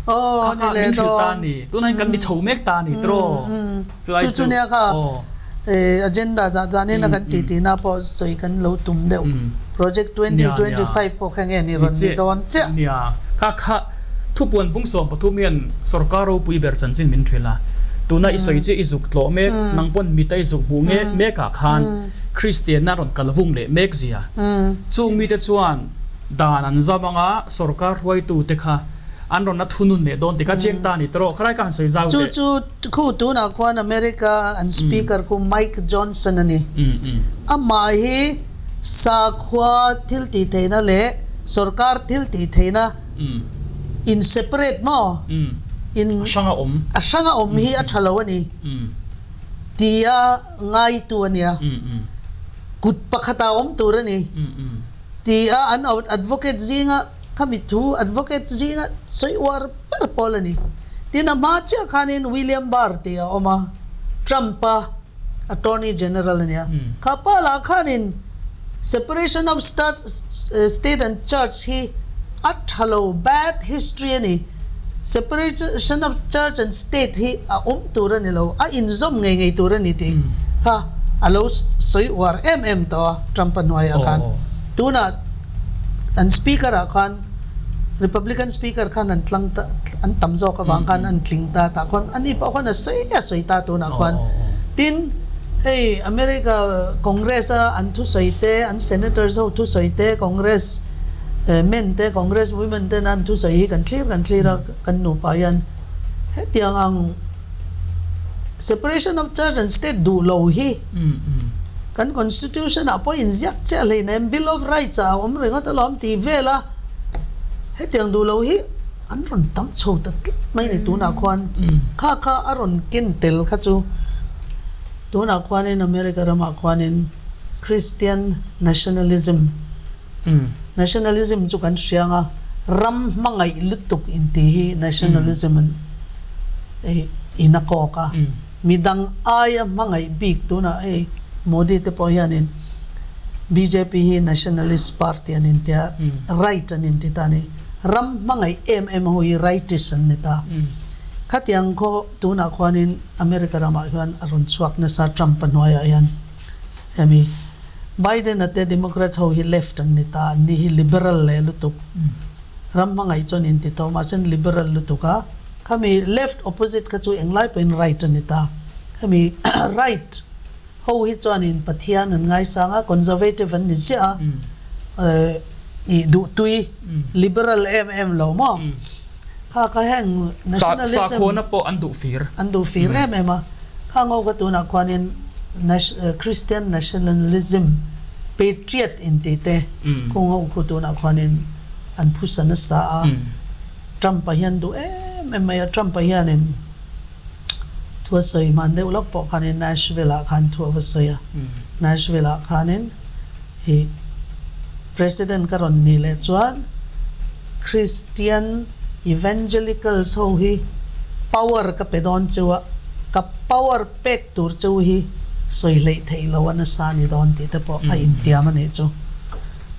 kha kha min hrilh ta a ni. Tunah hian kan ni chho mek ta a ni tiraw? Chu chu nia kha agenda zah zanin a kan tih tihna pawh sawi kan lo tum deuh. Project 2025 pawh kha nge ni rawn ni dawn chiah. Nia, kha kha thupuan bung 13 hian sorkar ropui ber chanchin min hrilh a. Tuna i sawi chiah i zuk tlawh mek, nang pawn mit a i zuk hmuh nge mekah khan Kristianna rawn kal vung leh mek zia. Chung mite chuan dan an zam anga sorkar hruaitute kha an rawn la thunun leh dawn tih kha chiang ta a ni tawh. Khalai ka han sawi zau teh. Chu chu khu tunah khuan America an speaker khu Mike Johnson a ni. Amah hi sakhua thil tih theihna leh sorkar thil tih theihna in separate maw? In a hranga awm. A hranga awm hi a tha lo a ni tia ngaitu a nia. Kut pakhatah awm tur a ni tia an advocate zinga Khami thu advocate zinga sawi uar ber pawl a ni. Tin, a hma chiah khanin William Barr tih a awm a, Trump-a attorney general a nia. Kha pa lah khanin separation of state and church hi a tha lo, bad history a ni. Separation of church and state hi a awm tur a ni lo, a inzawm ngei ngei tur a ni tih kha a lo sawi uar em em tawh a Trump-a hnuaiah khan. Tunah An speaker ah khan Republican speaker khan an tlang ta an tam zawk avang khan an tling ta tah khuan ani pawh khuan a sawi a sawi ta tunah khuan tin hei America Congress a an thusawi te an senators ho thusawi te Congress men te Congress women ten an thusawi hi kan thlir kan thlir a kan nupa hian hetiang ang Separation of church and state duh lo hi kan constitution ah pawh inziak chiah hleinem bill of rights ah a awm ringawt alawm tih vel a hetiang duh lo hi an rawn tam chho ta tlat mai ni tunah khuan kha kha a rawn ken tel kha chu tunah khuanin America ramah khuanin Christian nationalism Nationalism chu kan hria anga ram hmangaih lutuk intih hi nationalism an in a kawk a, midang aia hmangaih bik tunah hei Modi te pawh hianin bjp hi nationalist party an inti a, right an inti ta a ni. Ram hmangaih em em ho hi rightist an ni ta. Khatiang khaw tunah khuanin America ramah hian a rawn chhuak nasa Trump-a hnuaiah hian. Hemi Biden a te Democrats ho hi left an ni ta, an ni hi liberal leh lutuk. Ram hmangaih chuan inti tawh mahse an liberal lutuk a, khami left opposite kha chu englai pawhin right a ni ta. Hemi right ho hi chuanin Pathian an ngaisang a, conservative an ni ziah a, ih duhtui liberal em em lo maw. Kha kha heng nationalism Sakhuana pawh an duh fir. An duh fir em em a. Kha ngo kha tunah khuanin Christian nationalism patriot intih te kung ho khu tunah khuanin an phusa nasa a. Trump-a hian duh em em mai a. Trump-a hianin thu a sawi hman deuh lawk pawh khanin Nashville-ah khan thu a va sawi a. Nashville-ah khanin hi President ka rawn nih leh chuan Christian Evangelicals ho hi power ka pe dawn cheu a, ka power pek tur cheu hi sawi hleih theih lo a nasa ni dawn tih te pawh a intiam a nih chu.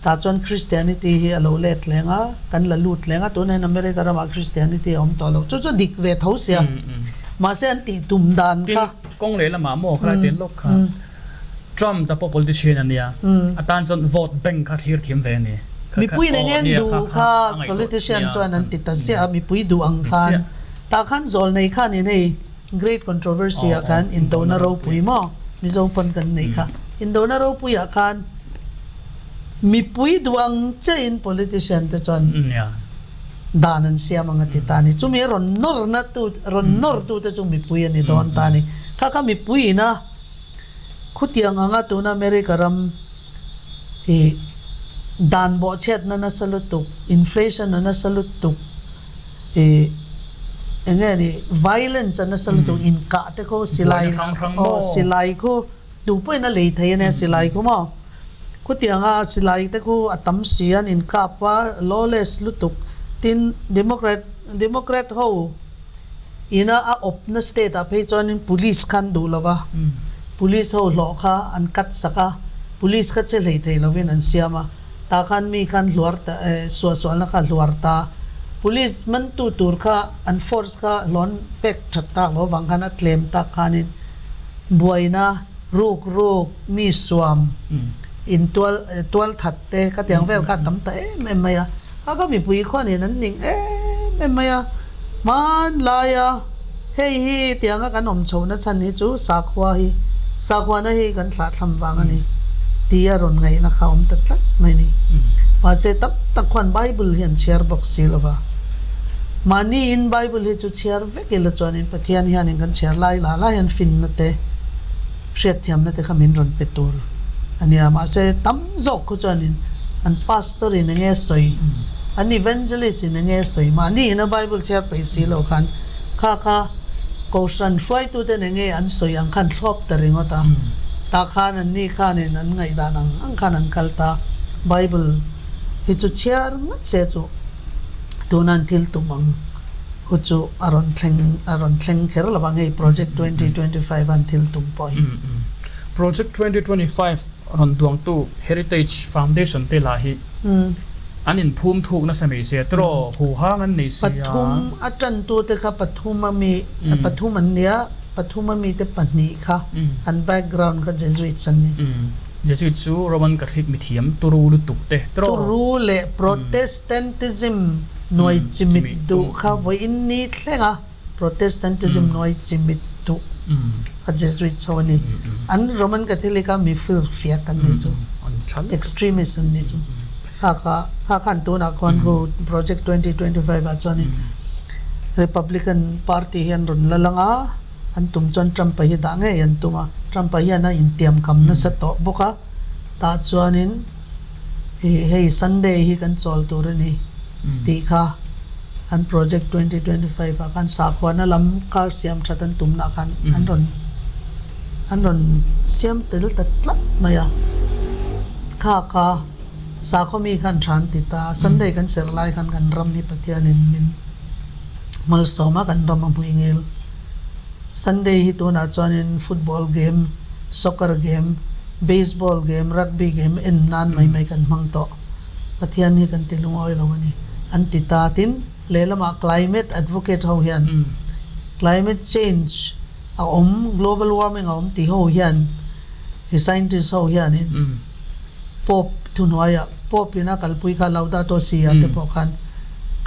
Tah chuan Christianity hi a lo let leng a, kan la lut leng a, tunah hian America ramah Christianity a awm tawh lo. Chu chu dik ve tho sia, mahse an tih tum dan kha. Tin, kawng leh lamah maw khalai tel lawk kha. Trump ta pawh politician a nia, a tan chuan vote bank kha thlir thiam ve a ni. Mipui in eng duh kha politician chuan an ti ta ziah a, mipui duh ang khan. Tah khan zawlnei khan in hei Great Controversy ah khan indona ropui maw Mizo pawn kan neih kha. Indona ropui ah khan mipui duh ang chiah in politician te chuan dan an siam ang a ti ta a ni. Chumi a rawn nawrna tu rawn nawr tu te chu mipui a ni dawn ta a ni. Kha kha mipui in a Khutiang anga tuna America ram hi dan bawhchhiatna nasa lutuk, inflation a nasa lutuk, ih eng nge ni violence a nasa lutuk, inkah te khu silai aw silai khu tu pawhin a lei thei a nia silai khu maw. Khutianga silai te khu a tam si an inkap a lawless lutuk tin Democrat Democrat ho Ina a awpna state ah phei chuanin police kha an duh lo va, police ho hlawh kha an cut sak a, police kha che hlei thei lovin an siam a, tah khan mi khan hluar ta eh suahsualna kha hluar ta, police mantu tur kha an force kha hlawn pek that tak lo vang khan a tlem tak khanin buaina ruk ruk mi suam in tual tual that te ka tiang vel kha a tam ta em em mai a. A ka mipui khuanin an ning em em mai a, hmanlaia hei hi tianga kan awm chhohna chhan hi chu sakhua hi, sakhuana hi kan thlahthlam vang a ni tih a rawn ngaihna kha a awm ta tlat mai a ni. Mahse tam tak khuan Bible hi an chhiar bawk si lo va, mahniin Bible hi chu chhiar vek ila chuanin Pathian hianin kan chhiar lai lah lai hian finna te, hriatthiamna te kha min rawn pe tur a nia. Mahse tam zawk khu chuanin an pastor in enge sawi, an evangelist in enge sawi, mahni ina Bible chhiar peih si lo khan kha kha kohhran hruaituten enge an sawi ang khan thlawp ta ringawt a, tah khan an ni khanin an ngaihdan ang ang khan an kal ta. Bible hi chu chhiar ngat se chu tuna an thil tum ang khu chu a rawn thleng a rawn thleng kher lo vang hei project 2025 an thil tum pawh hi. Project 2025 rawn duangtu Heritage Foundation te lah hi an inphum thuk nasa mai sia tiraw huhang an nei sia. Pathum a tantute kha pathum a mi pathum an nia pathum a mite pahnih kha an background kha Jesuits an ni. Jesuit chu Roman Catholic mithiam turu lutuk te tiraw. Turu leh Protestantism nuai chimit duh kha vawiin ni thleng a. Protestantism nuai chimit duh a Jesuits ho a ni. An Roman Catholic a mi firfiak an ni chu. Extremist an ni chu. Kha kha kha khan tunah khuan khu Project 2025 ah chuanin Republican Party hi an rawn la lang a, an tum chuan Trump-a hi dah ngei an tum a. Trump-a hian a intiam kam nasa tawh bawk a, tah chuanin hei Sunday hi kan chawl tur a ni. tih kha an project 2025 ah khan sakhuana lam kha siam that an tumna khan an rawn an rawn siam tel ta tlat mai a kha kha sakhaw mi khan tha an ti ta Sunday kan serh lai khan kan ram hi Pathianin min malsawm a kan ram a hmui ngel Sunday hi tunah chuanin football game soccer game baseball game rugby game en nan mai mai kan hmang tawh. Pathian hi kan ti lungawi lo a ni an ti ta. Tin, lehlamah climate advocate ho hian climate change a awm, global warming a awm tih ho hian he scientist ho hianin Pope thuhnuaiah Pope in a kalpui kha Laudato Si ah te pawh khan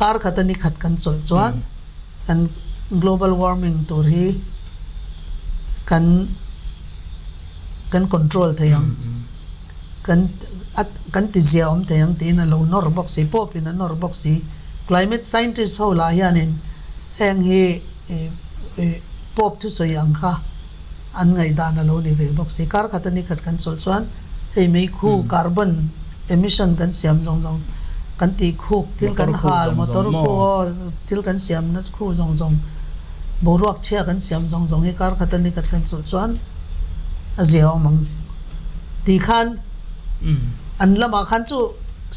kar khat a ni khat kan chawlh chuan kan global warming tur hi kan kan control thei ang. Kan a kan ti zia awm thei ang tiin a lo nawr bawk si, Pope in a nawr bawk si. Climate scientist ho lah hianin heng hi ih Pope thusawi ang kha an ngaihdan a lo ni ve bawk si. Kar khat a ni khat kan chawlh chuan hei meikhu carbon emission kan siam zawng zawng kan tih khuk thil kan hal motor khu aw thil kan siamna khu zawng zawng boruak chhia kan siam zawng zawng hi kar khat a ni khat kan chawlh chuan a zia awm ang. Ti khan an lamah khan chu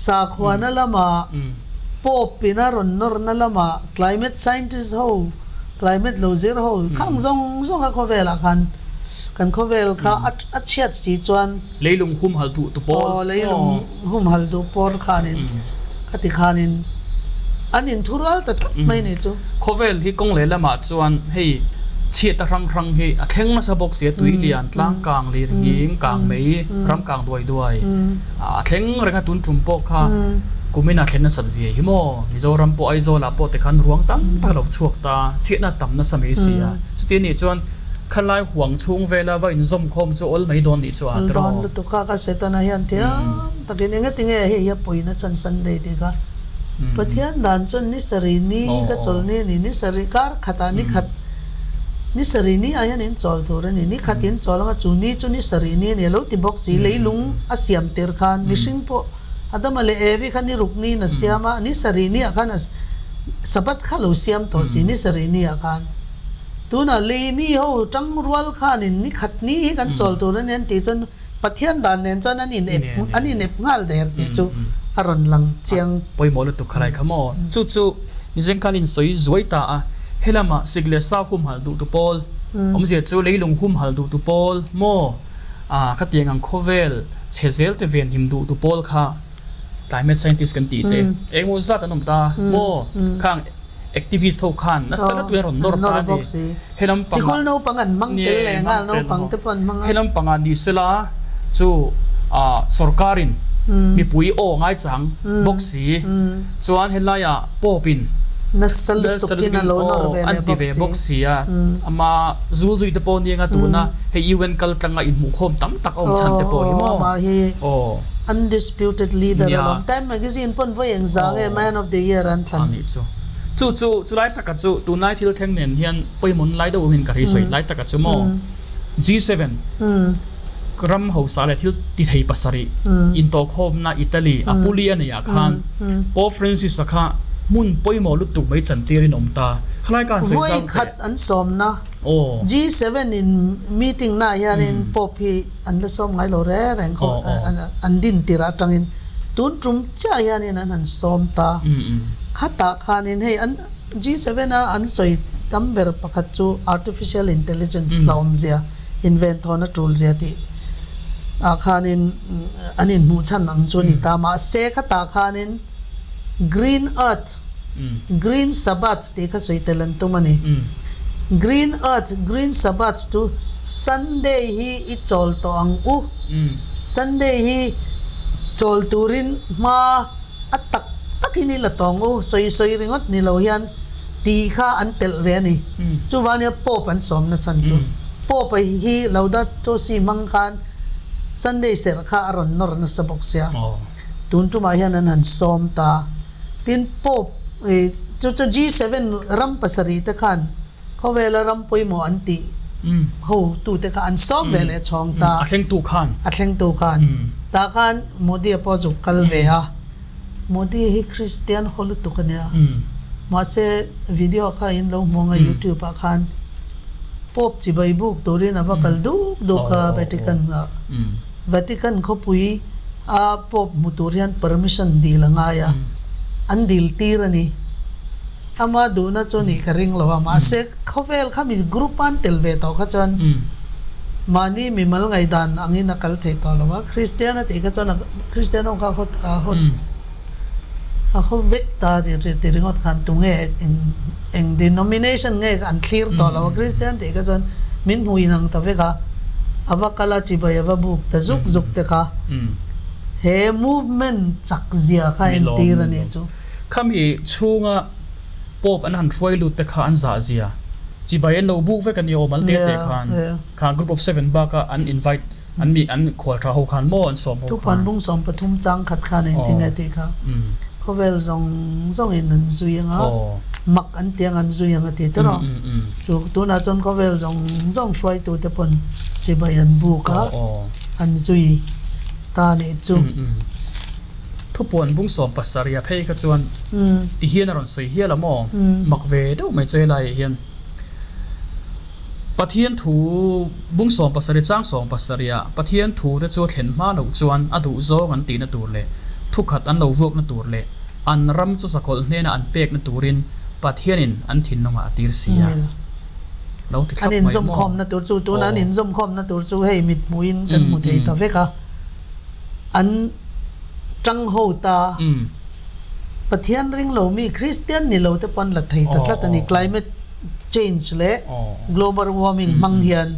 sakhuana lamah Pope in a rawn nawrna lamah climate scientist ho climate lo zir ho khang zawng zawng a khawvelah khan kan khawvel kha a chhiat si chuan Leilung humhal duh tu pawl aw leilung humhal duh pawl khanin khati khanin an inthurual ta tlat mai ni chu. Khawvel hi kawng leh lamah chuan hei. Chhiat a hrang hrang hi a thleng nasa bawk si a, tui lian, tlang kang, lir nghing, kang mei, ram kang duai duai a thleng reng a, tun tum pawh kha kumin a thlen nasat zia hi maw? Mizoram pawh Aizawl ah pawh tikhan ruang tam tak a lo chhuak ta, chhiatna a tam nasa mai si a, chuti anih chuan khalai huang chhung vela va inzawm khawm chu awl mai dawn nih chu a tiraw? Dawn lutuk a, ka Setana hian thiam takin engatinge hei hi a pawina chhan Sunday tih kha Pathian dan chuan ni sarih ni ka chawl ni a ni, ni sarih kar khatah ni khat ni sarih ni ah hian in chawl tur a ni, ni khat in chawl anga chu ni chu ni sarih ni a ni a lo ti bawk si, leilung a siam tir khan mihring pawh Adama leh Evi kha ni ruk niin a siam a, ni sarih ni ah khan a Sabbath kha lo siam tawh si ni sarih ni ah khan tunah lei mi ho tang rual khanin ni khat ni hi kan chawl tur a ni an tih chuan Pathian dan nen chuan an in ep an in ep nghal der tih chu a rawn lang chiang. Pawimawh lutuk kha rai kha maw? Chu chu Nizeng khan in sawi zuai ta a, helama sik leh sa humhalh duh tu pawl, awmzia chu leilung humhalh duh tu pawl maw? Ah khatiang ang khawvel chhe zel te ven him duh tu pawl kha climate scientist kan tih te engemaw zat an awm ta maw? Khang activist ho khan nasa lutuk in a rawn nawr ta a ni. Helam pangah Sikul naupang an hmang tel leh nghal naupang te pawh an hmang a. Helam pangah ni sela chu ah sorkarin mipui aw ngaichang bawk si chuan helaiah Pope in nasa lutukin a lo nawr ve leh an ti ve bawk si a. Ama zul zui te pawh nia nga tuna hei UN kal tlanga inhmuhkhawm tam tak a awm chhan te pawh hi maw. Amah hi undisputed leader a lawm. Time magazine pawn vawi engzah nge man of the year an thlan. Anih chu. Chu chu chulai taka chu tunlai thil thleng nen hian pawimawh lai deuh awmin ka ri sawi lai taka chu maw G7 ram hausa leh thil ti thei pasarih intawhkhawmna Italy Apulia nei ah khan Pope Francis a kha hmun pawimawh lutuk mai chantir in awm ta khalai khan sawi zau teh. Vawi khat an sawmna G7 in meeting na hianin Pope hi an la sawm ngai lo reng reng khaw an din tirh atangin tun tum chiah hianin an han sawm ta. Khatah khanin hei an G7 a an sawi tam ber pakhat chu artificial intelligence la awmzia inventhawna tul zia tih ah khanin an inhmuh chhan ang chu a ni ta. Mahse khatah khanin green earth, green sabbath tih kha sawi tel an tum a ni. Green earth, green sabbath chu Sunday hi i chawl tawh ang u. Sunday hi chawl turin hma A tak takin i la tawng u, sawi sawi ringawt ni lo hian tih kha an telh ve a ni. Chuvania Pope an sawmna chhan chu. Pope hi Laudato Si hmang khan Sunday serh kha a rawn nawr nasa bawk sia. Tun tumah hian an han sawm ta. Tin Pope chu chu G7 ram pasarih te khan Khawvela ram pawimawh an tih ho tute kha an sawm ve leh chhawng ta. A thlengtu khan. A thlengtu khan. Tah khan Modi-a pawh zuk kal ve a. Modi hi Kristian haw lutuk a nia. Mahse video kha in lo hmu ang a YouTube ah khan Pope chibai buk turin a va kal duk duk a Vatican ah. Vatican khawpui a Pope hmu tur hian permission dil a ngai a. An dil tir a ni. Ama duhna chu nih ka ring lo a, mahse khawvel kha mi group an tel ve tawh kha chuan mahni mimal ngaihdan angin a kal thei tawh lo a, Kristian a tih kha chuan Kristian ho kha a haw a haw vek ta ti ringawt khan tunge eng eng denomination nge an thlir tawh lo a, Kristian tih kha chuan min hmu inang ta vek a, a va kal a chibai a va buk ta zuk zuk te kha he movement chak zia kha entir a nih chu. Khami chhunga Pope an han hruai lut te kha an zah zia. Chibai an lo buk vek a ni aw mal te te khan. Kha group of seven baka an invite an mi an khual tha ho khan maw an sawm ho khan. Thupuan bung 13 chang khat khan engtin nge tih kha khawvel zawng zawng in an zui anga mak an ti ang an zui ang a ti tawh rawh. Chu tunah chuan khawvel zawng zawng hruaitu te pawn chibai an buk a an zui ta nih chu. Thupuan bung 17 a phei kha chuan ti hian a rawn sawi hial a maw? Mak ve deuh mai chu helaiah hian Pathian thu bung 17 chang 17 ah Pathian thu te chu a thlen hma loh chuan a duh zawng an tihna tur leh thukhat an lo vuakna tur leh an ram chu sakawlh hnena an pekna turin Pathianin an thinlungah a tir si a. Lo ti thlap mai maw? An inzawmkhawmna tur chu tuna an inzawmkhawmna tur chu hei mithmuhin kan hmu thei ta vek a. An tang ho ta. Pathian ring lo mi Kristian ni lo te pawh an la thei ta tlat a ni. Climate change leh global warming hmang hian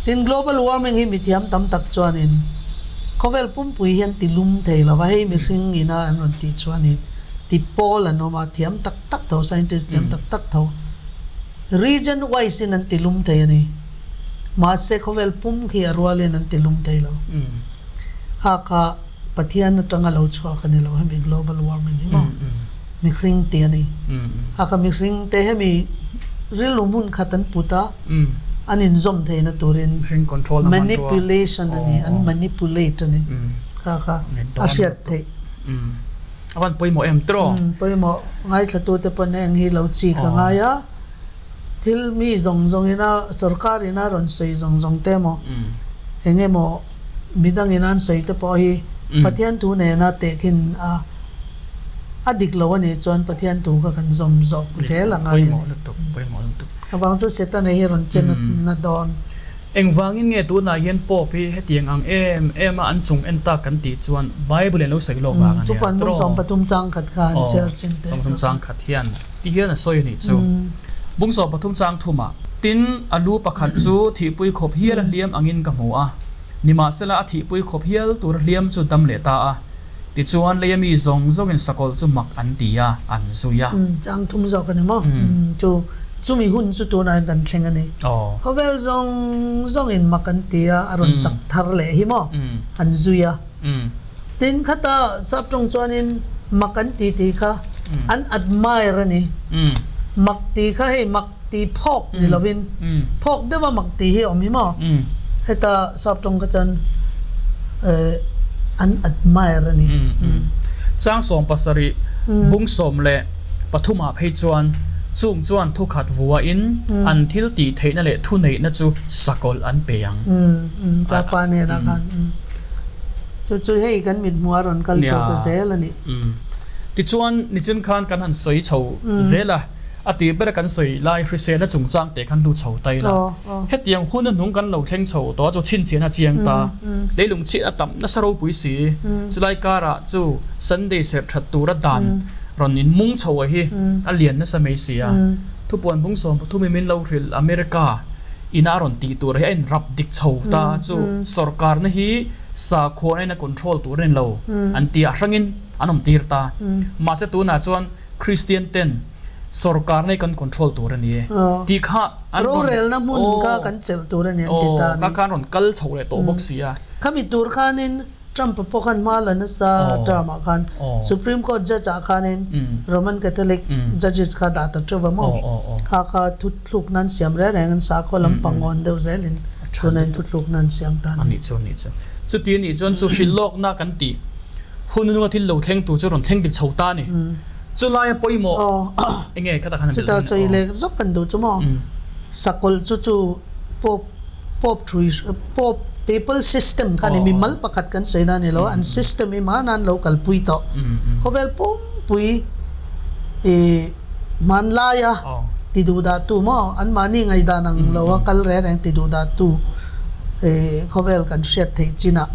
tin global warming hi mithiam tam tak chuanin khawvel pumpui hian ti lum thei lo va, hei mihring ina an rawn tih chuanin ti pawl an awm a, thiam tak tak tho scientist thiam tak tak tho region wise in an ti lum thei a ni. Mahse khawvel pum khi a rualin an ti lum thei lo. Kha kha Pathian atanga lo chhuak a ni lo hemi global warming hi maw mihring tih a ni. A ka mihring te hemi rilru hmun khat an put a, an inzawm theihna turin manipulation a ni, an manipulate a ni. Kha kha a hriat theih. A van pawimawh em tiraw? Pawimawh ngaithlatute pawn eng hi lo chik a ngai a, thil mi zawng zawngin a sorkar in a rawn sawi zawng zawng te emaw eng emaw midang in an sawi te pawh hi Pathian thu nena tehkhin a a dik lo a nih chuan Pathian thu kha kan zawm zawk zel a ngai a ni. Avang chu Setana hi rawn che na dawn. Engvangin nge tunah hian Pope hi hetiang ang em em a an chung en tak kan tih chuan Bible in lo sawi lawk vang a nia. Thupuan bung 13 chang khat kha an chhiar chin teh. 13 chang khat hian ti hian a sawi a nih chu. Bung 13 chang thumah, Tin, a lu pakhat chu thihpui khawp hial a hliam angin ka hmu a, nimahsela a thihpui khawp hial tur a hliam chu dam leh ta a. Tichuan leia mi zawng zawngin sakawlh chu mak an ti a, an zui a. Chang thum zawk a ni maw? Chu chumi hun chu tunah hian kan thleng a ni. Khawvel zawng zawngin mak an ti a, a rawn chak thar leh hi maw? An zui a. Tin khata sap tawng chuanin mak an ti tih kha an admire a ni. Mak tih kha hei mak ti phawk ni lovin phawk deuha mak tih hi a awm hi maw? Heta sap tawng kha chuan an admire a ni. Chang 17 bung 13 ah phei chuan chung chuan thukhat vuahin an thil tih theihna leh thuneihna chu sakawlh an pe ang. Chapa nena khan chu chu hei kan mit hmuh a rawn kal chho ta zel a ni. Tichuan nichin khan kan han sawi chho zel a. A tih ber a kan sawi lai hriselna chungchang teh khan lut chho ta ila. Hetiang hun a hnung kan lo thleng chho tawh a chu chhinchhiahna a chiang ta. Leilung chhiat a tam nasa ropui si. Chulai karah chu Sunday serh that tura dan rawn in mung chho a hi a lian nasa mai si a. Thupuan bung 13 in min lo hrilh America ina a rawn tih tur hi a in rap dik chho ta chu sorkarna hi sakhuana in a control tur a ni lo an ti a hrangin an awm tir ta. Mahse tunah chuan Kristian ten sorkar nei kan control tur a ni e tih kha an rawn Rorelna hmun kha kan chelh tur a ni an ti ta a ni. Kha khan rawn kal chho leh tawh bawk si a. Khami tur khanin Trump-a pawh khan hma la nasa term ah khan Supreme Court judge ah khanin Roman Catholic judges kha dah ta teuh va maw? Kha kha thuthluk nan siam reng reng an sakhaw lampang awn deuh zelin tunah in thuthluk nan siam ta a ni. A nih chu a nih chu. Chuti a nih chuan chu hrilhlawkna kan tih Hun nunga thil lo thleng tur chu rawn thleng dik chho ta a ni. Chu laia pawimawh eng nge khatah khan a Chutah sawi leh zawk kan duh chu maw? Sakawlh chu chu Pope Pope thui Pope Papal system kha a ni. Mimal pakhat kan sawi na a ni lo a, an system hi hmana an lo kalpui tawh. Khawvel pumpui ih hmanlaia ti duh dah tu maw? Anmahni ngaihdan ang lo a kal reng reng ti duh dah tu ih khawvel kan hriat theih chinah.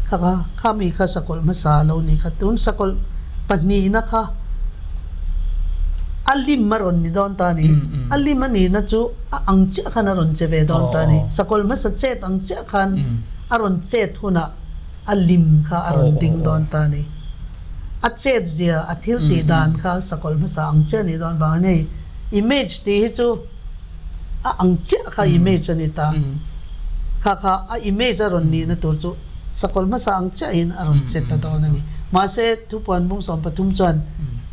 Kha kha kha mi kha sakawlh hmasa a lo ni kha tun sakawlh pahnihna kha a lim a rawn ni dawn ta a ni. A lim a nihna chu a ang chiah khan a rawn che ve dawn ta a ni. Sakawlh hmasa chet ang chiah khan a rawn chet hunah a lim kha a rawn ding dawn ta a ni. A chet zia a thil tih dan kha sakawlh hmasa ang chiah a nih dawn vang a ni. Image tih hi chu. a ang chiah kha image a ni ta. Kha kha a image a rawn nihna tur chu sakawlh hmasa ang chiahin a rawn che ta dawn a ni. Mahse, thupuan bung 13 chuan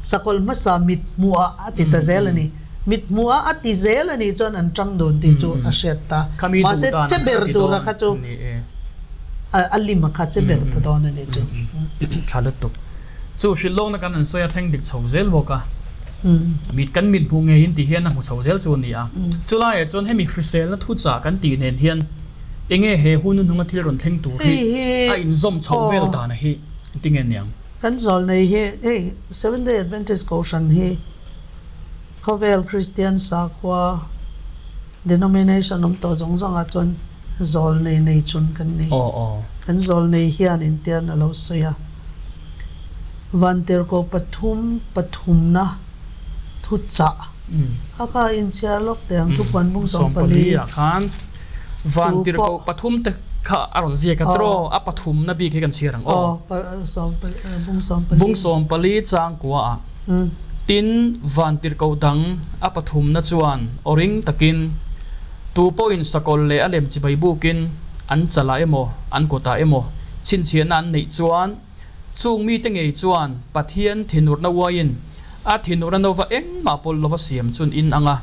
sakawlh hmasa mit hmuhah a ti ta zel a ni. Mit hmuhah a ti zel a nih chuan an tang dun tih chu a hriat ta. Mahse, che ber tura kha chu a lim a kha che ber ta dawn a nih chu. Tha lutuk. Chu hrilhlawkna kan an sawi a thleng dik chho zel bawk a. Mit kan mit hmuh ngeiin tih hian a hmu chho zel chu a ni a. Chulaiah chuan hemi hriselna thuchah kan tih nen hian enge he hun hnunga thil rawn thleng tur hi a inzawm chhoh vel dana hi engtin nge niang? Kan zawlnei hi hei Seventh Day Adventist Kohhran hi khawvel Kristian sakhua denomination awm tawh zawng zawngah chuan zawlnei nei chun kan ni. Kan zawlnei hian intian a lo sawi a. Vantirhkoh pathum pathumna thuchah. A kha inchhiar lawk teh ang thupuan bung 14 ah khan vantirhkoh pathum te kha a rawn ziak a tiraw a pathumna bik hi kan chhiar ang aw. Bung 14 changkua ah tin vantirhkoh dang a pathumna chuan aw ring takin tu pawhin sakawlh leh a lem chibai bukin an chalah emaw an kutah emaw chhinchhiahna an neih chuan Chung mite ngei chuan Pathian thinurna uaiin a thinurna nova engmah pawlh lova siam chun in ang a.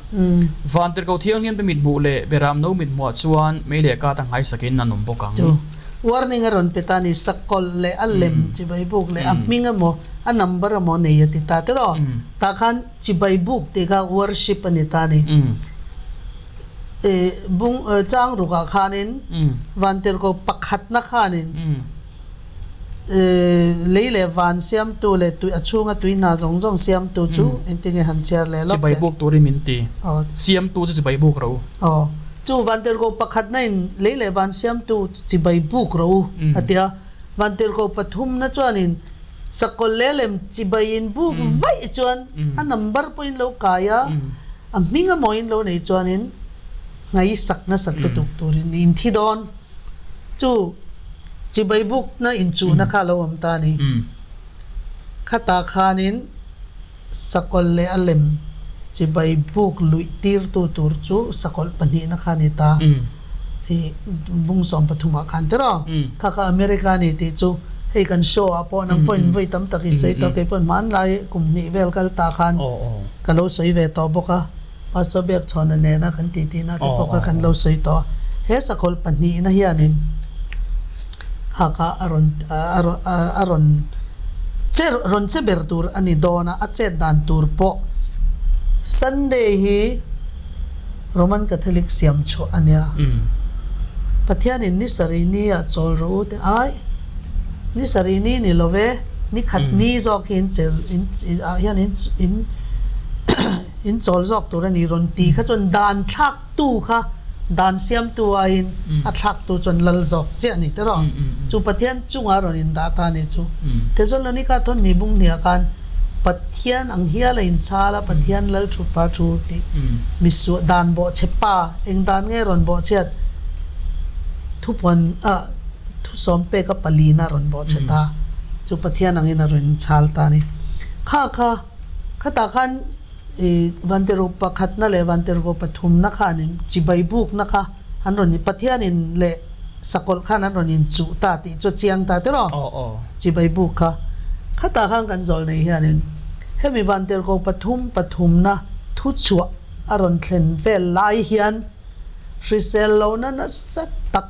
Vantirhkoh Thianghlimte mithmuh leh Beramno mithmuhah chuan mei leh kata nghaisakin an awm bawk ang. Chu warning a rawn pe ta ni, sakawlh leh a lem chibai buk leh a hming emaw a number emaw nei a ti ta tiraw? Tah khan chibai buk tih kha worship a ni ta ni. Bung chang rukah khanin Vantirhkoh pakhatna khanin Lei leh van siamtu leh tui a chhunga tui hna zawng zawng siamtu chu engtin nge han chhiar leh lawk teh. Chibai buk turin min ti. Siamtu chu chibai buk rawh u. Aw. Chu Vantirhkoh pakhatna in lei leh van siamtu chibai buk rawh u a ti a. Vantirhkoh pathumna chuanin sakawlh leh lem chibai in buk vaih chuan a number pawhin lo kai a, a hming amawiin lo nei chuanin ngaisak nasat lutuk turin in thi dawn. Chu chibai bukna inchuhna kha a lo awm ta a ni. Khatah khanin sakawlh leh a lem chibai buk luih tirtu tur chu sakawlh pahnihna kha a ni ta. I bung 13 ah khan tiraw? Kha kha America a ni tih chu hei kan show ah pawh nang pawhin vawi tam tak i sawi tawh kei pawhin hmanlai kum hnih vel kal ta khan ka lo sawi ve tawh bawk a. Pastor Biakchhawna nena kan titi na te pawh kha kan lo sawi tawh a, he sakawlh pahnihna hianin kha kha a rawn a rawn che rawn che ber tur a ni dawn a, a chet dan tur pawh Sunday hi Roman Catholic siam chhuah a nia. Pathianin ni sarih ni ah chawl rawh u te ai, ni sarih ni ni lo ve, ni khat ni zawk hi in chel in ah hian in in In chawl zawk tur a ni rawn ti kha chuan dan thlaktu kha dan siamtu aiin a thlaktu chuan lal zawk chiah a ni tiraw? Chu Pathian chungah rawn indah ta a ni chu. Thesalonika thawn bung hniah khan Pathian ang hial a inchhal a, Pathian lal thu pa thu tih misual dan bawhchhe pa eng dan nge rawn bawhchhiat thupuan ah thusawm peka palina rawn bawhchhe ta chu Pathian angin a rawn inchhal ta a ni. Kha kha. Khatah khan i Vantirhu pakhatna leh Vantirhu pathumna khanin chibai bukna kha an rawn in Pathianin leh sakawlh khan an rawn inchuh ta tih chu a chiang ta tiraw? Chibai buk kha. Khatah khan kan zawl nei hianin hemi Vantirhkoh pathum pathumna thuchhuah a rawn thlen vel lai hian hrisel lohna nasa tak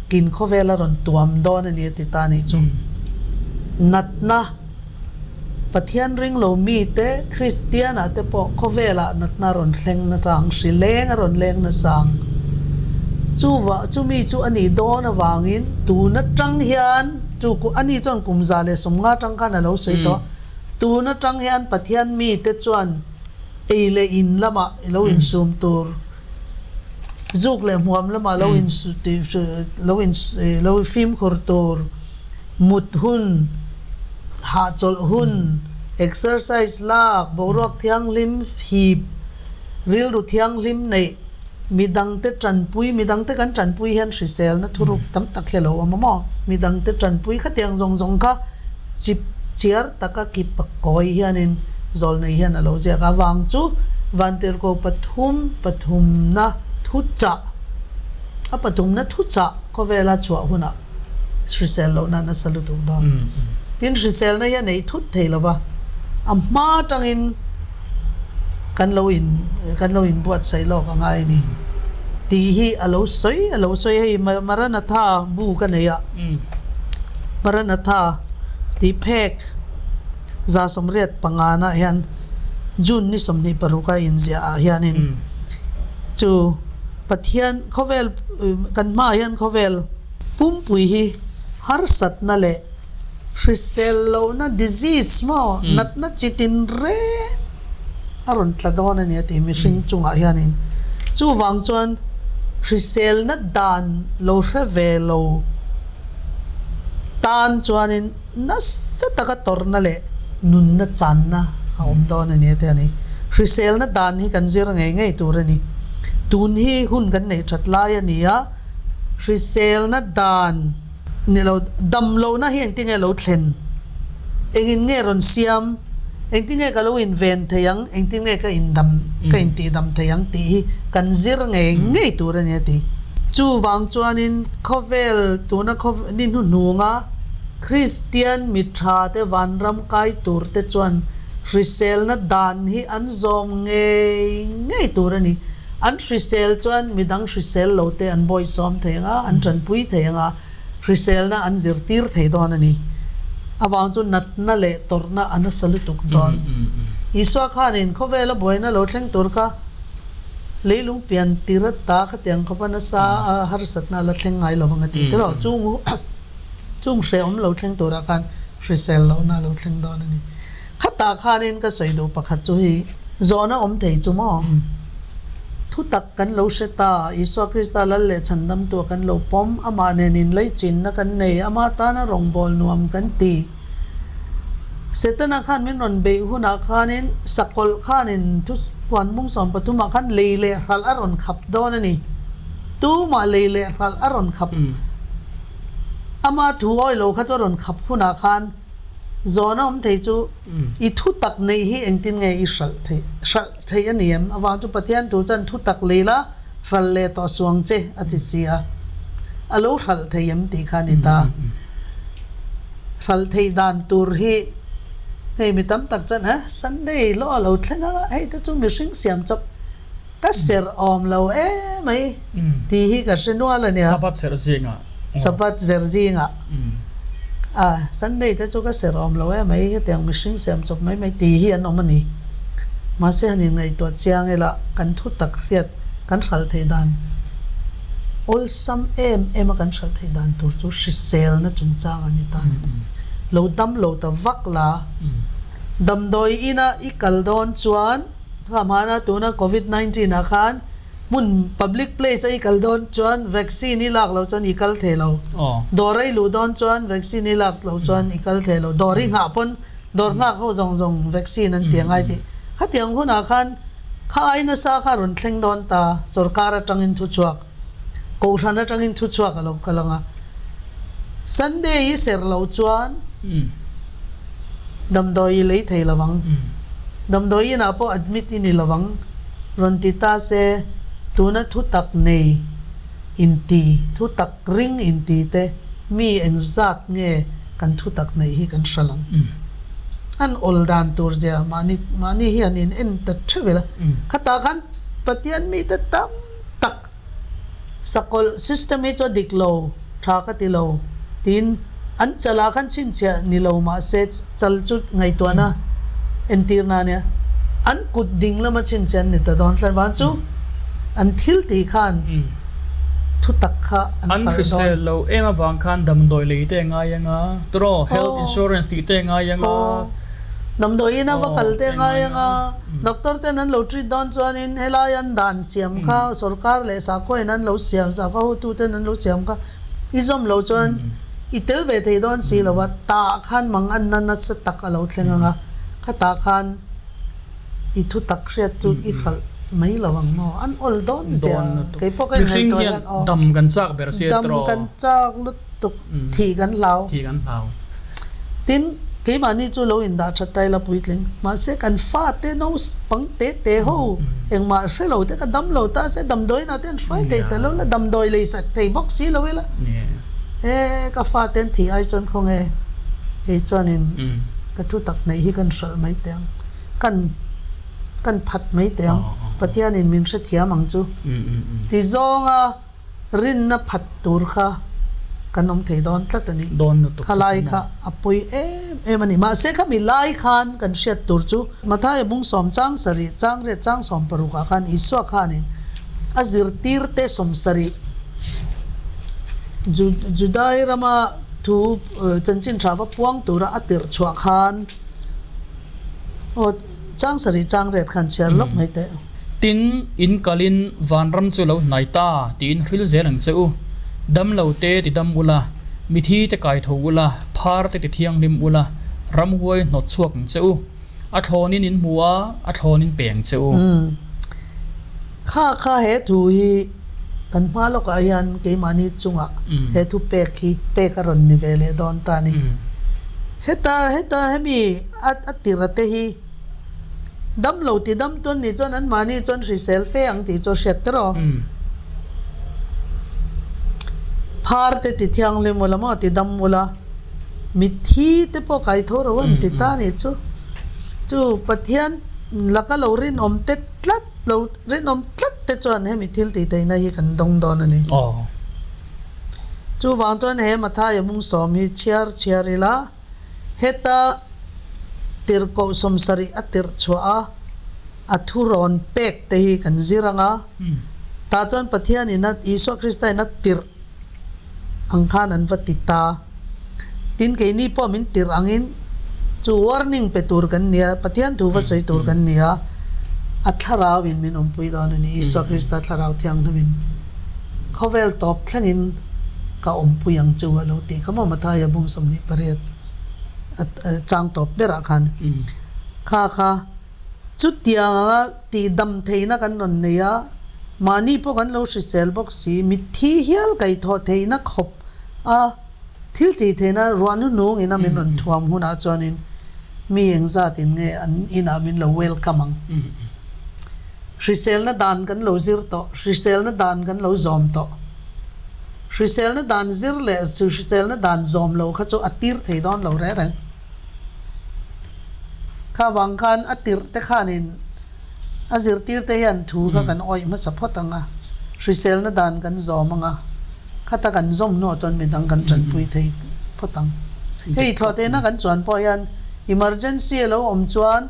kin khawvel a rawn tuam dawn a ni a ti ta a nih chu. Natna, Pathian ring lo mite, Kristian ah te pawh khawvelah natna a rawn thleng nachang, hri leng a rawn leng nachang. Chuva, chumi chu a nih dawn avangin tun atang hian, chu a ni chuan kum 150 atang khan a lo sawi tawh, tun atang hian Pathian mite chuan ei leh in lamah i lo insum tur, Zuk leh hmuam lamah lo in lo in lo fimkhur tur, mut hun, hahchawlh hun, exercise lak, boruak thianghlim hip, rilru thianghlim neih, midangte tanpui, midangte kan tanpui hian hriselna thuruk tam tak hi a lo awm a maw? Midangte tanpui khatiang zawng zawng kha chip chiar taka kip kawi hianin zawlnei hian a lo ziak a, vang chu Vantirhkoh pathum pathumna thuchah a pathumna thuchah khawvela chhuah hunah hrisel lohna nasa lutuk dawn. Tin, hriselna hi a neih thut thei lo va, a hma atangin kan lo in kan lo inbuatsaih lawk a ngai a ni tih hi a lo sawi a lo sawi hei Maranatha bu ka nei a, Maranatha tih phek 185 nah hian June ni 26 a inziah ah hianin chu Pathian khawvel kan hmaah hian khawvel pumpui hi harsatna leh hrisel lohna disease maw natna chi tin reng a rawn tla dawn a ni a ti mihring chungah hianin chuvang chuan hriselna dan lo hre ve lo tan chuanin Nasa taka tawrhna leh nunna channa a awm dawn a ni a ti a ni. Hriselna dan hi kan zir ngei ngei tur a ni. Tun hi hun kan neih that lai a ni a, hriselna dan ni lo, dam lohna hi engtinge lo thlen? Engin nge rawn siam? Engtinge ka lo inven thei ang? Engtinge ka indam, ka intihdam thei ang tih hi kan zir ngei ngei tur a ni a ti. Chuvang chuanin khawvel tuna khaw ni hnuhnunga Kristian mi tha te vanram kai tur te chuan hriselna dan hi an zawm ngei ngei tur a ni. An hrisel chuan midang hrisel lo te an bawisawm thei ang a, an tanpui thei ang a, hriselna an zirtir thei dawn a ni. Avang chu natna leh tawrhna a nasa lutuk dawn. Isua khanin khawvela buaina lo thleng tur kha leilung pian tir a ta khatiang khawp a nasa a harsatna a la thleng ngai lo ang a ti tiraw. Chung chung hrehawm lo thleng turah khan hrisel lohna a lo thleng dawn a ni. Khatah khanin ka sawi duh pakhat chu hei zawhna awm thei chu maw? Thutak kan lo hre ta, Isua Krista Lal leh Chhandamtua kan lo pawm, amah nen inleichinna kan nei, ama tana rawngbâwl nuam kan ti. Setana khan min rawn beih hunah khanin sakawlh khanin thupuan bung 13ah khan lei leh hralh a rawn khap dawn a ni. Tumah lei leh hralh a rawn khap. Ama thu awi lo kha chu a rawn khap hunah khan Zawn a awm thei chu i thu tak neih hi engtin nge i hralh theih hralh theih a ni em? Avang chu Pathian thu chuan thu tak lei la hralh leh tawh suang che a ti si a. A lo hralh thei em tih kha a ni ta. Hralh theih dan tur hi hei mi tam tak chuan eh Sunday hlawh a lo thleng ang a, hei te chu mihring siam chawp ka serh awm lo emai tih hi ka hre nual a nia. Sabbath serh zingah. Sabbath serh zingah. A Sunday te chu ka serh awm lo emai hetiang mihring siam chawp mai mai tih hi an awm a ni. Mahse han inngaihtuah chiang ila kan thu tak hriat kan hralh theih dan awlsam em em a kan hralh theih dan tur chu hriselna chungchang a ni ta a ni. Lo dam lo ta vak la damdawi ina i kal dawn chuan Kha hmana tuna covid 19 ah khan hmun public place a i kal dawn chuan vaccine i lak loh chuan i kal thei lo. Dawr a i luh dawn chuan vaccine i lak loh chuan i kal thei lo. Dawr i nghah pawn dawr nghak ho zawng zawng vaccine an ti angai tih. Khatiang hunah khan kha ai nasa kha rawn thleng dawn ta sorkar atangin thu chhuak kohhran atangin thu chhuak a lo kal ang a. Sunday i ser loh chuan Damdawi i lei thei lo ang. Damdawi inah pawh admit i ni lo ang. Rawn ti ta se, tuna thu tak nei inti, thu tak ring inti te mi engzat nge kan thu tak neih hi kan hral ang. An awl dan tur zia mahni mahni hian in en ta theuh ila. Khatah khan Pathian mite tam tak Sakawlh system hi chu a dik lo, tha ka ti lo tiin an chalah khan chhinchhiah ni lo mahse chal chu ngaihtuahna entirna a nia. An kut ding lama chhinchhiah an ni ta dawn tlat vang chu an thil tih khan thu tak kha an An hralh dawn. hrisel lo em avang khan damdawi lei te a ngai ang a, tiraw health insurance tih te a ngai ang a. Damdawi ina va kal te a ngai ang a. Doctor ten an lo treat dawn chuanin helai an dan siam kha sorkar leh sakhaw in an lo siam, sakhaw hotu ten an lo siam kha i zawm lo chuan i tel ve thei dawn si lo a, tah khan mang an na nasa tak a lo thleng ang a, khatah khan i thu tak hriat chu i hralh mai lo ang maw, an awl dawn zia kei pawh ka inngaihtuah hian aw. Dam kan chak ber si a tiraw. Dam kan chak lutuk thih kan hlau. Thih kan hlau. Tin, keimahni chu lo indah that ta ila puitling. Mahse, kan fate no pang te te ho engmah hre lo te ka dam lo ta se damdawiin ah te an hruai thei ta lo la, damdawi lei sak thei bawk si lo ila. E, ka fate an thih ai chuan khawnge kei chuanin ka thu tak neih hi kan hralh mai teh ang, kan kan phat mai teh ang, Pathianin min hrethiam ang chu ti zawnga. Rinna phat tur kha kan awm thei dawn tlat a ni. Kha lai kha a pawi em em a ni. Mahse kha mi lai khan kan hriat tur chu Mathaia bung sawm chang sarih, chang riat chang 16 ah khan Isua khanin a zirtirte 70 Judai rama thu chanchin tha va puang tura a tirh chhuah khan aw Chang sarih chang riat khan chhiar lawk mai teh. Tin, in kalin vanram chu lo hnai ta tiin hril zel ang che u. Dam lo te ti dam ula, mithi te kai tho ula, phar te ti thianghlim ula, ramhuai hnawt chhuak ang che u. A thlawnin in hmu a, a thlawnin pe ang che u. Kha kha he thu hi kan hma lawkah hian keimahni chungah he thu pek hi pek a rawn ni ve leh dawn ta a ni. Heta heta hemi a tirh te hi dam lo ti dam tawn nih chuan anmahni chuan hrisel fe ang tih chu a hriat ta rawh. Phar te ti thianghlim ula maw ti dam ula mitthi te pawh kai tho ro an ti ta nih chu. Chu Pathian laka lo rinawm te tlat lo rinawm tlat te chuan hemi thil tih theihna hi kan dawng dawn a ni. Chuvang chuan he Mathaia mungsawm hi chhiar chhiar ila heta tirhkoh sawmsarih a tirh chhuah a, a thu rawn pek te hi kan zir ang a, tah chuan Pathianin a Isua Krista in a tirh ang khan an va ti ta. Tin, keini pawh min tirh angin chu warning pe tur kan ni a, Pathian thu va sawi tur kan ni a, a thlarauin min awmpui dawn a ni, Isua Krista thlarau thianghlimin khawvel tawp thlengin ka awmpui ang chu a lo tih kha maw Mathaia bung 28 chang tawp berah khan kha kha Chutiang anga tihdam theihna kan rawn nei a, mahni pawh kan lo hrisel bawk si, mitthi hial kaihthawh theihna khawp a thil tih theihna ruahnu nungin a min rawn thuam hunah chuanin mi engzatin nge an inah min lo welcome ang. Hriselna dan kan lo zir tawh, hriselna dan kan lo zawm tawh. Hriselna dan zir leh hriselna dan zawm lo kha chu a tir thei dawn lo reng reng. Kha vang khan a tirh te khanin a zirtir te hian thu kha kan awih hmasa phawt ang a, hriselna dan kan zawm ang a, khata kan zawm hnuah chuan midang kan tanpui thei phawt ang. Hei thlawhtehna kan chuan pawh hian emergency a lo awm chuan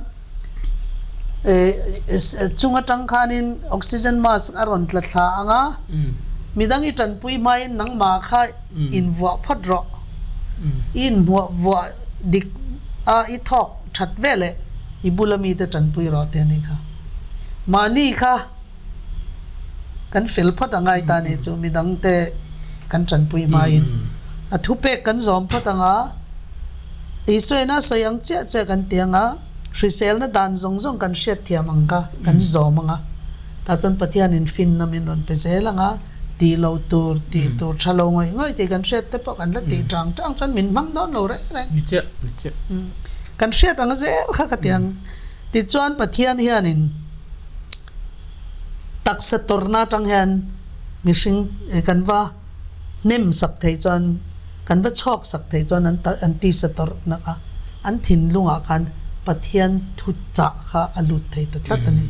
chung atang khanin oxygen mask a rawn tla thla ang a, midang i tanpui hmain nangmah kha invuah phawt rawh. I inhmuah vuah dik a i thawk that ve leh i bula mite tanpui rawh te anih kha. Mahni kha kan fel phawt a ngai ta nih chu midangte kan tanpui hmain a thupek kan zawm phawt ang a, Isuain a sawi ang chiah chiah kan ti ang a, hriselna dan zawng zawng kan hriatthiam ang kha kan zawm ang a, tah chuan Pathianin finna min rawn pe zel ang a. Tih lo tur, tih tur tha lo ngawih ngawih tih kan hriat te pawh kan la tih tang tang chuan min hmang dawn lo reng reng. Ni chiah, ni chiah. Kan hriat ang zel kha ka ti ang. Tichuan Pathian hianin taksa tawrhna atang hian mihring kan va hnem sak thei chuan kan va chhawk sak thei chuan an an tisa tawrhna kha an thinlungah khan Pathian thu chah kha a lut thei ta tlat a ni.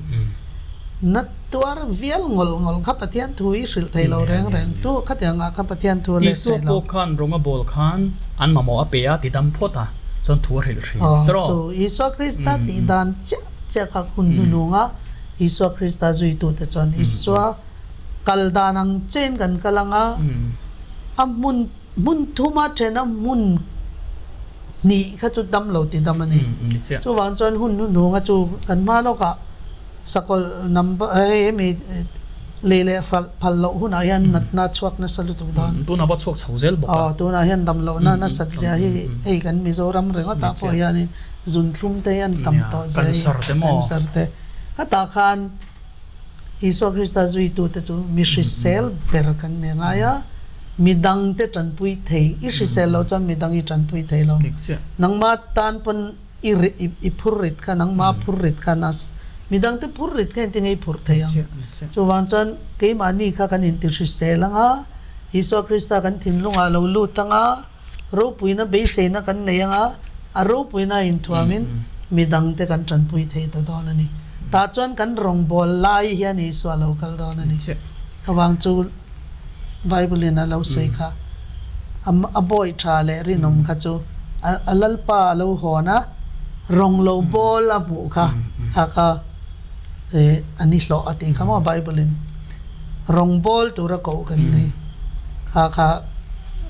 Na tuar vial ngawlh ngawlh kha Pathian thu i hrilh thei lo reng reng tu khatiang ah kha Pathian thu a let thei lo. Isua pawh khan rawng a bawl khan an mamawh a pe a ti dam phawt a chuan thu a hrilh thin tawh. Chu Isua Krista tih dan chiah chiah kha hun hnunung a Isua Krista zuitute chuan Isua kal dan ang chen kan kal ang a a hmun Hmun thuma thena hmun hnih kha chu dam lo ti dam a ni. Chuvang chuan hun hnuhnunga chu kan hma lawkah sakawlh number hei hemi lei leh hralh phal loh hunah hian natna a chhuak nasa lutuk dawn. Tunah pawh a chhuak chho zel bawk a. Aw tunah hian dam lohna nasat zia hi hei kan Mizoram ringawtah pawh hianin zunthlum te hian tam tawh zia hi cancer te khatah khan Isua Krista zuitute chu mi hrisel ber kan ni ngai a, mi dangte tanpui thei. I hrisel loh chuan mi dang i tanpui thei lo. Nangma tan pawn i i phur rit kha, nangma phur rit kha na mi dangte phur rit kha engtin nge i phurh thei ang? Chuvang chuan keimahni kha kan inti hrisel ang a, Isua Krista kan thinlungah lo lut ang a, ropuina beiseina kan nei ang a, a ropuina a inthuamin mi dangte kan tanpui thei ta dawn a ni. Tah chuan kan rawngbâwl lai hian Isua a lo kal dawn a ni. Avang chu Bible-in a lo sawi kha, a bawi tha leh rinawm kha chu a Lalpa a lo hawn a, rawng lo bâwl a hmuh kha kha kha a ni hlawh a tih kha maw Bible-in. Rawngbâwl tura koh kan nei kha kha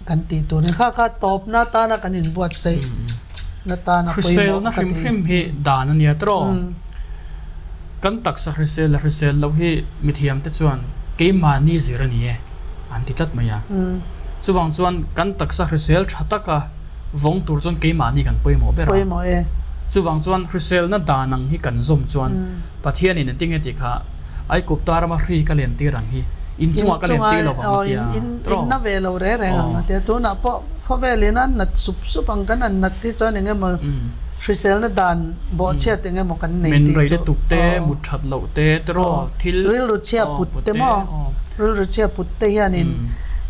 kan tih tur a ni. Kha kha tawpna atana kan inbuatsaih na tana pawimawh Hriselna ka hrim ti. hrim hi dan a nia tawh. Kan taksa hrisel leh hrisel loh hi mithiamte chuan keimahni zir a ni e an ti tlat mai a. Chuvang chuan kan taksa hrisel tha taka vawng tur chuan keimahni kan pawimawh ber a. Pawimawh e. Chuvang chuan hriselna dan ang hi kan zawm chuan Pathianin engtin nge tih kha Aikupta rama hri ka len tir ang hi inchungah ka len tir lo vang a tia. In na ve lo reng reng ang a tia. Tunah pawh khawvelin a nat sup sup ang kan han nat hi chuan eng emaw hriselna dan bawhchhiat eng emaw kan nei tih chu. Men rei lutuk te, mut that loh te, tiraw thil rilru chhia put te maw rilru chhia put te hianin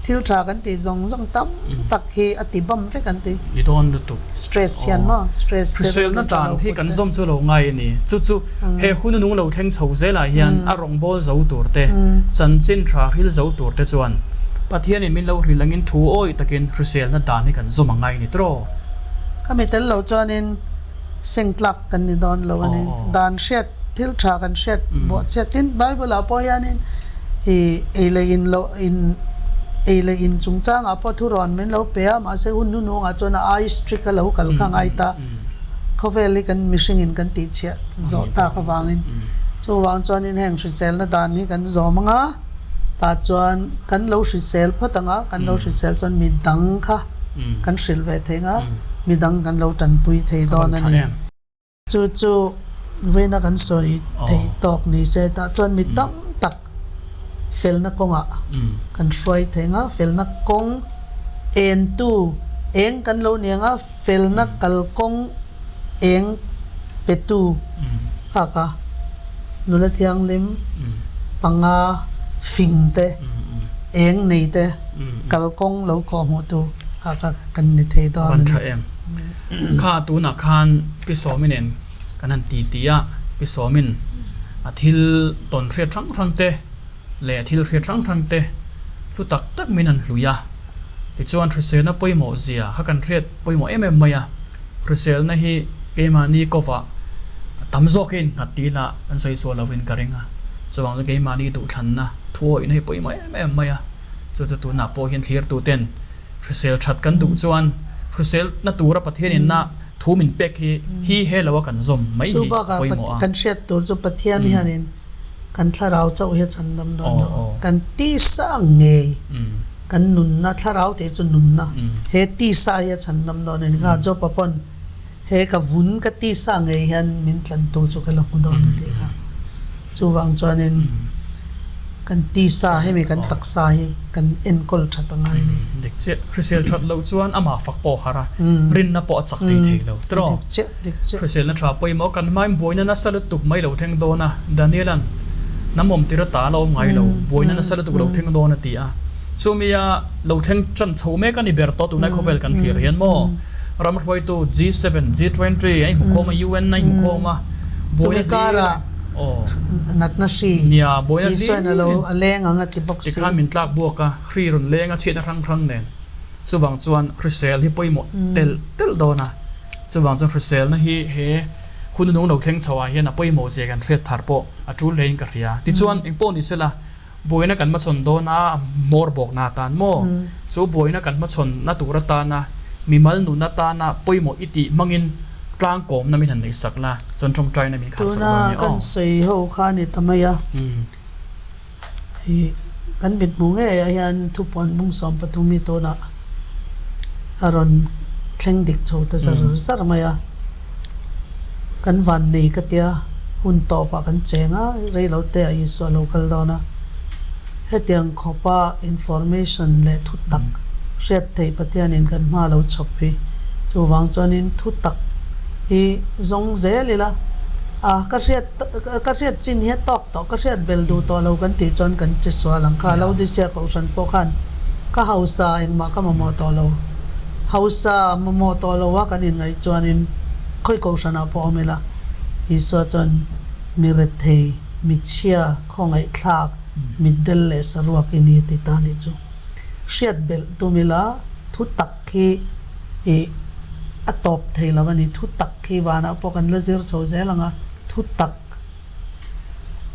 thil tha kan tih zawng zawng tam tak hi a ti bam vek an ti. Ni dawn lutuk. Stress hian maw stress te Hriselna tan hi kan zawm chu lo ngai a ni. Chu chu he hun nung lo thleng chho zelah hian a rawngbâwl zo tur te, chanchin tha hril zo tur te chuan Pathianin min lo hril angin thu awih takin hriselna dan hi kan zawm a ngai a ni tiraw? Ka mi tel lo chuanin seng tlak kan ni dawn lo a ni. Dan hriat thil tha kan hriat bawhchhiat tin Bible ah pawh hianin ih ei leh in loh in ei leh in chungchangah pawh thurawn min lo pe a mahse hun hnuhnungah chuan a ai strict a lo kal kha ngai ta khawvel hi kan mihring in kan tihchhiah zawh tak avangin chuvang chuanin heng hriselna dan hi kan zawm anga tah chuan kan lo hrisel phawt anga kan lo hrisel chuan midang kha kan hrilh ve thei anga midang kan lo tanpui thei dawn a ni. Chu chu vawiina kan sawi theih tawk ni se tah chuan mi tam tak felna kawngah kan hruai thei ang a, felna kawng entu eng kan lo ni ang a, felna kalkawng eng petu kha kha nula thianghlim panga fing te eng nei te kalkawng lo kawhhmuhtu kha kha kan ni thei dawn a ni. Kha tunah khan Pi Sawmi nen kan han ti ti a, Pi Sawmin a thil tawn hriat hrang hrang te leh a thil hriat hrang hrang te hlu tak tak min han hlui a. Tichuan hriselna pawimawh zia kha kan hriat pawimawh em em mai a, hriselna hi keimahni kawvah tam zawkin nghat ti ila kan sawi sual lovin ka ring a, chuvang chuan keimahni duhthlanna thuawihna hi pawimawh em em mai a, chu chu tunah pawh hian thlirtuten Hrisel that kan duh chuan hrisel na tura Pathian in na thu min pek hi hi he lo a kan zawm mai hi Chu bakah pawimawh a. Kan hriat tur chu Pathian hianin kan thlarau chauh hi a chhan dam dawn lo. Kan tisa ngei kan nunna thlarau tih chu nunna he tisa hi a chhan dam dawn a ni. Kha Jopa pawn he ka vun ka tisa ngei hian min tlantu chu ka la hmu dawn a tih kha. Chuvang chuanin kan tisa hemi kan taksa hi kan enkawl that a ngai a ni. Dik chiah. Hrisel that loh chuan amah fak pawh a har a, rinna pawh a chak thei thei lo. Tiraw? Dik chiah, dik chiah. Hriselna tha pawimawh kan hmain buaina nasa lutuk mai lo thleng dawn a, Daniela'n hnam awm tir ata la awm ngai lo, buaina nasa lutuk lo thleng dawn a ti a. Chumia lo thleng tan chho mek a ni ber tawh tunlai khawvel kan thlir hian maw? Ram hruaitu G7, G20 a inhmukhawm a, UN a inhmukhawm a, buaina hlir aw natna hri nia buaina hlir Isuain a lo a leng ang a ti bawk si. Tikhan min tlak buak a, hri rawn leng a chhiatna hrang hrang nen. Chuvang chuan hrisel hi pawimawh telh telh dawn a, chuvang chuan hriselna hi he hun nung lo thleng chho ah hian a pawimawh zia kan hriat thar pawh a tul hlein ka hria. Tichuan engpawh ni sela Buaina kan hmachhawn dawn a, hmawr bawkna atan maw? Chu buaina kan hmachhawn na tur atana mimal nun atana pawimawh i tih hmangin tlangkawmna min han neih sak la, chuan tawngtaina min khar sak dawn nia aw. Tuna kan sawi ho kha a ni ta mai a, ih kan mithmuh ngeiah hian thupuan bung 13 hi tunah a rawn thleng dik chho ta zar zar mai a. Kan van nei ka tia, hun tawpah kan cheng a, reilo te ah Isua a lo kal dawn a. Hetiang khawpa information leh thu tak hriat theih Pathianin kan hma lo chhawp hi chuvang chuanin thu tak hi zawng zel ila, a ka hriat ka hriat chin hi a tawk tawh, ka hriat bel duh tawh lo kan tih chuan kan che sual ang kha. Laodicea kohhran pawh khan ka hausa engmah ka mamawh tawh lo. Hausa mamawh tawh lo a kan inngaih chuanin khawi kohhranah pawh awm ila, Isua chuan mi rethei, mi chhia, khawngaihthlak, mitdel leh saruak i ni ti ta nih chu. Hriat belh tum ila thu tak hi ih a tawp thei lo a ni. Thu tak hi vanah pawh kan la zir chho zel ang a, thu tak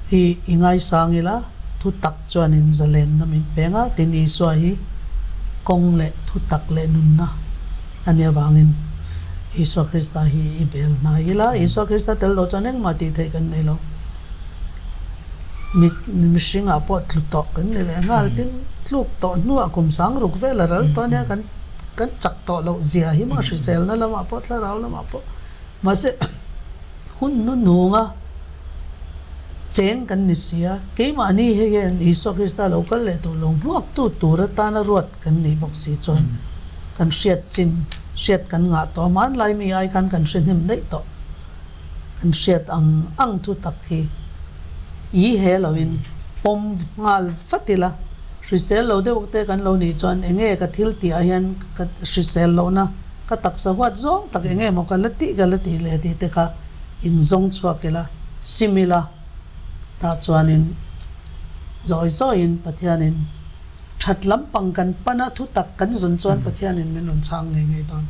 hi i ngaisang ila, thu tak chuanin zalenna min peng a, tin Isua hi kawng leh thu tak leh nunna a nih avangin Isua Krista hi i bel hnai ila, Isua Krista tel lo chuan engmah tih theih kan nei lo. Mi mihringah pawh tlu tawh kan ni leh nghal, tin tluk tawh hnuah kum sang ruk vel a ral tawh ania, kan kan chak tawh loh zia hi maw hriselna lamah pawh thlarau lamah pawh. Mahse, hun hnuhnunga cheng kan ni si a, keimahni hei hian Isua Krista lo kal leh tur lo hmuaktu tur atana ruat kan nih bawk si chuan kan hriat chin hriat kan ngah tawh a, hmanlai mi ai khan kan hre hnem daih tawh. Kan hriat ang ang thu tak hi i he loin pawm nghal vat ila, hrisel lo deuh te kan lo nih chuan enge ka thil tih ah hian ka hrisel lohna ka taksa huat zawng tak enge maw ka la tih ka la tih leh tih te kha in zawng chhuak ila sim ila tah chuanin zawi zawiin Pathianin that lampang kan pan a thu tak kan zawn chuan Pathianin min rawn chhang ngei ngei dawn.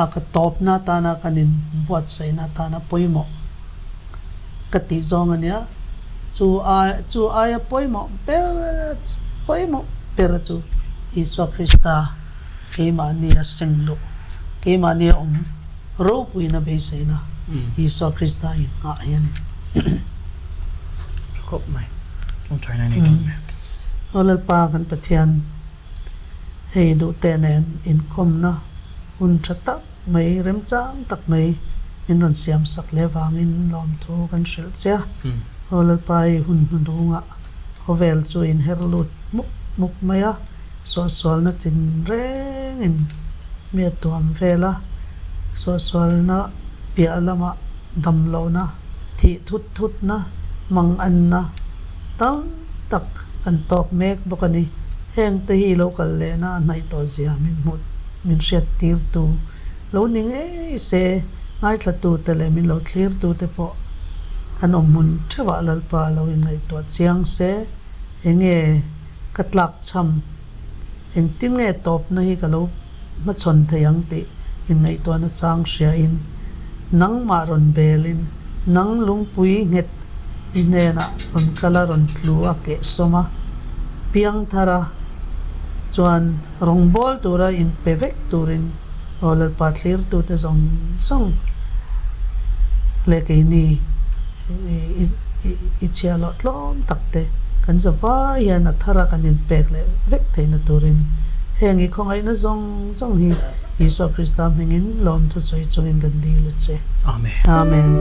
A ka tawpna atana kan in buatsaihna atana pawimawh ka tih zawng a nia. Chu ai chu aia pawimawh ber pawimawh ber chu Isua Krista keimahni a seng luh, keimahni a awm ropuina beiseina Isua Krista in nghah hi a ni. Tha khawp mai. Tawngtaina nei dawn mek. Aw Lalpa kan Pathian. Hei duhte nen inkawmna hun tha tak mai, remchang tak mai min rawn siam sak leh vangin lawmthu kan hrilh che a. Aw Lalpa hei hun hnudungah khawvel chu inher lut mup mup mai a, suahsualna chin rengin mi a tuam vel a, suahsualna piah lamah damlohna, thih thut thutna, manganna tam tak kan tawk mek bawk a ni. Heng te hi lo kal lehna a hnaih tawh zia min hmuh min hriat tir tu lo ni ngei se, ngaithla tu te leh min lo thlir tu te pawh an awm hmun theuh ah Lalpa lo inngaihtuah chiang se, enge ka tlak chham engtin nge tawpna hi ka lo hmachhawn thei ang tih inngaihtuahna chang hriain nangmah rawn belin nang lungpui nghet i hnenah rawn kal a rawn tlu a kehsawm a, piangthar a chuan rawngbâwl tura inpe vek turin aw Lalpa thlirtute zawng zawng leh keini i chhiahhlawh tlawm tak te kan za vai hian a thara kan inpek leh vek theihna turin heng i khawngaihna zawng zawng hi Isua Krista hmingin lawmthu sawi chungin kan dil a che. Amen. Amen.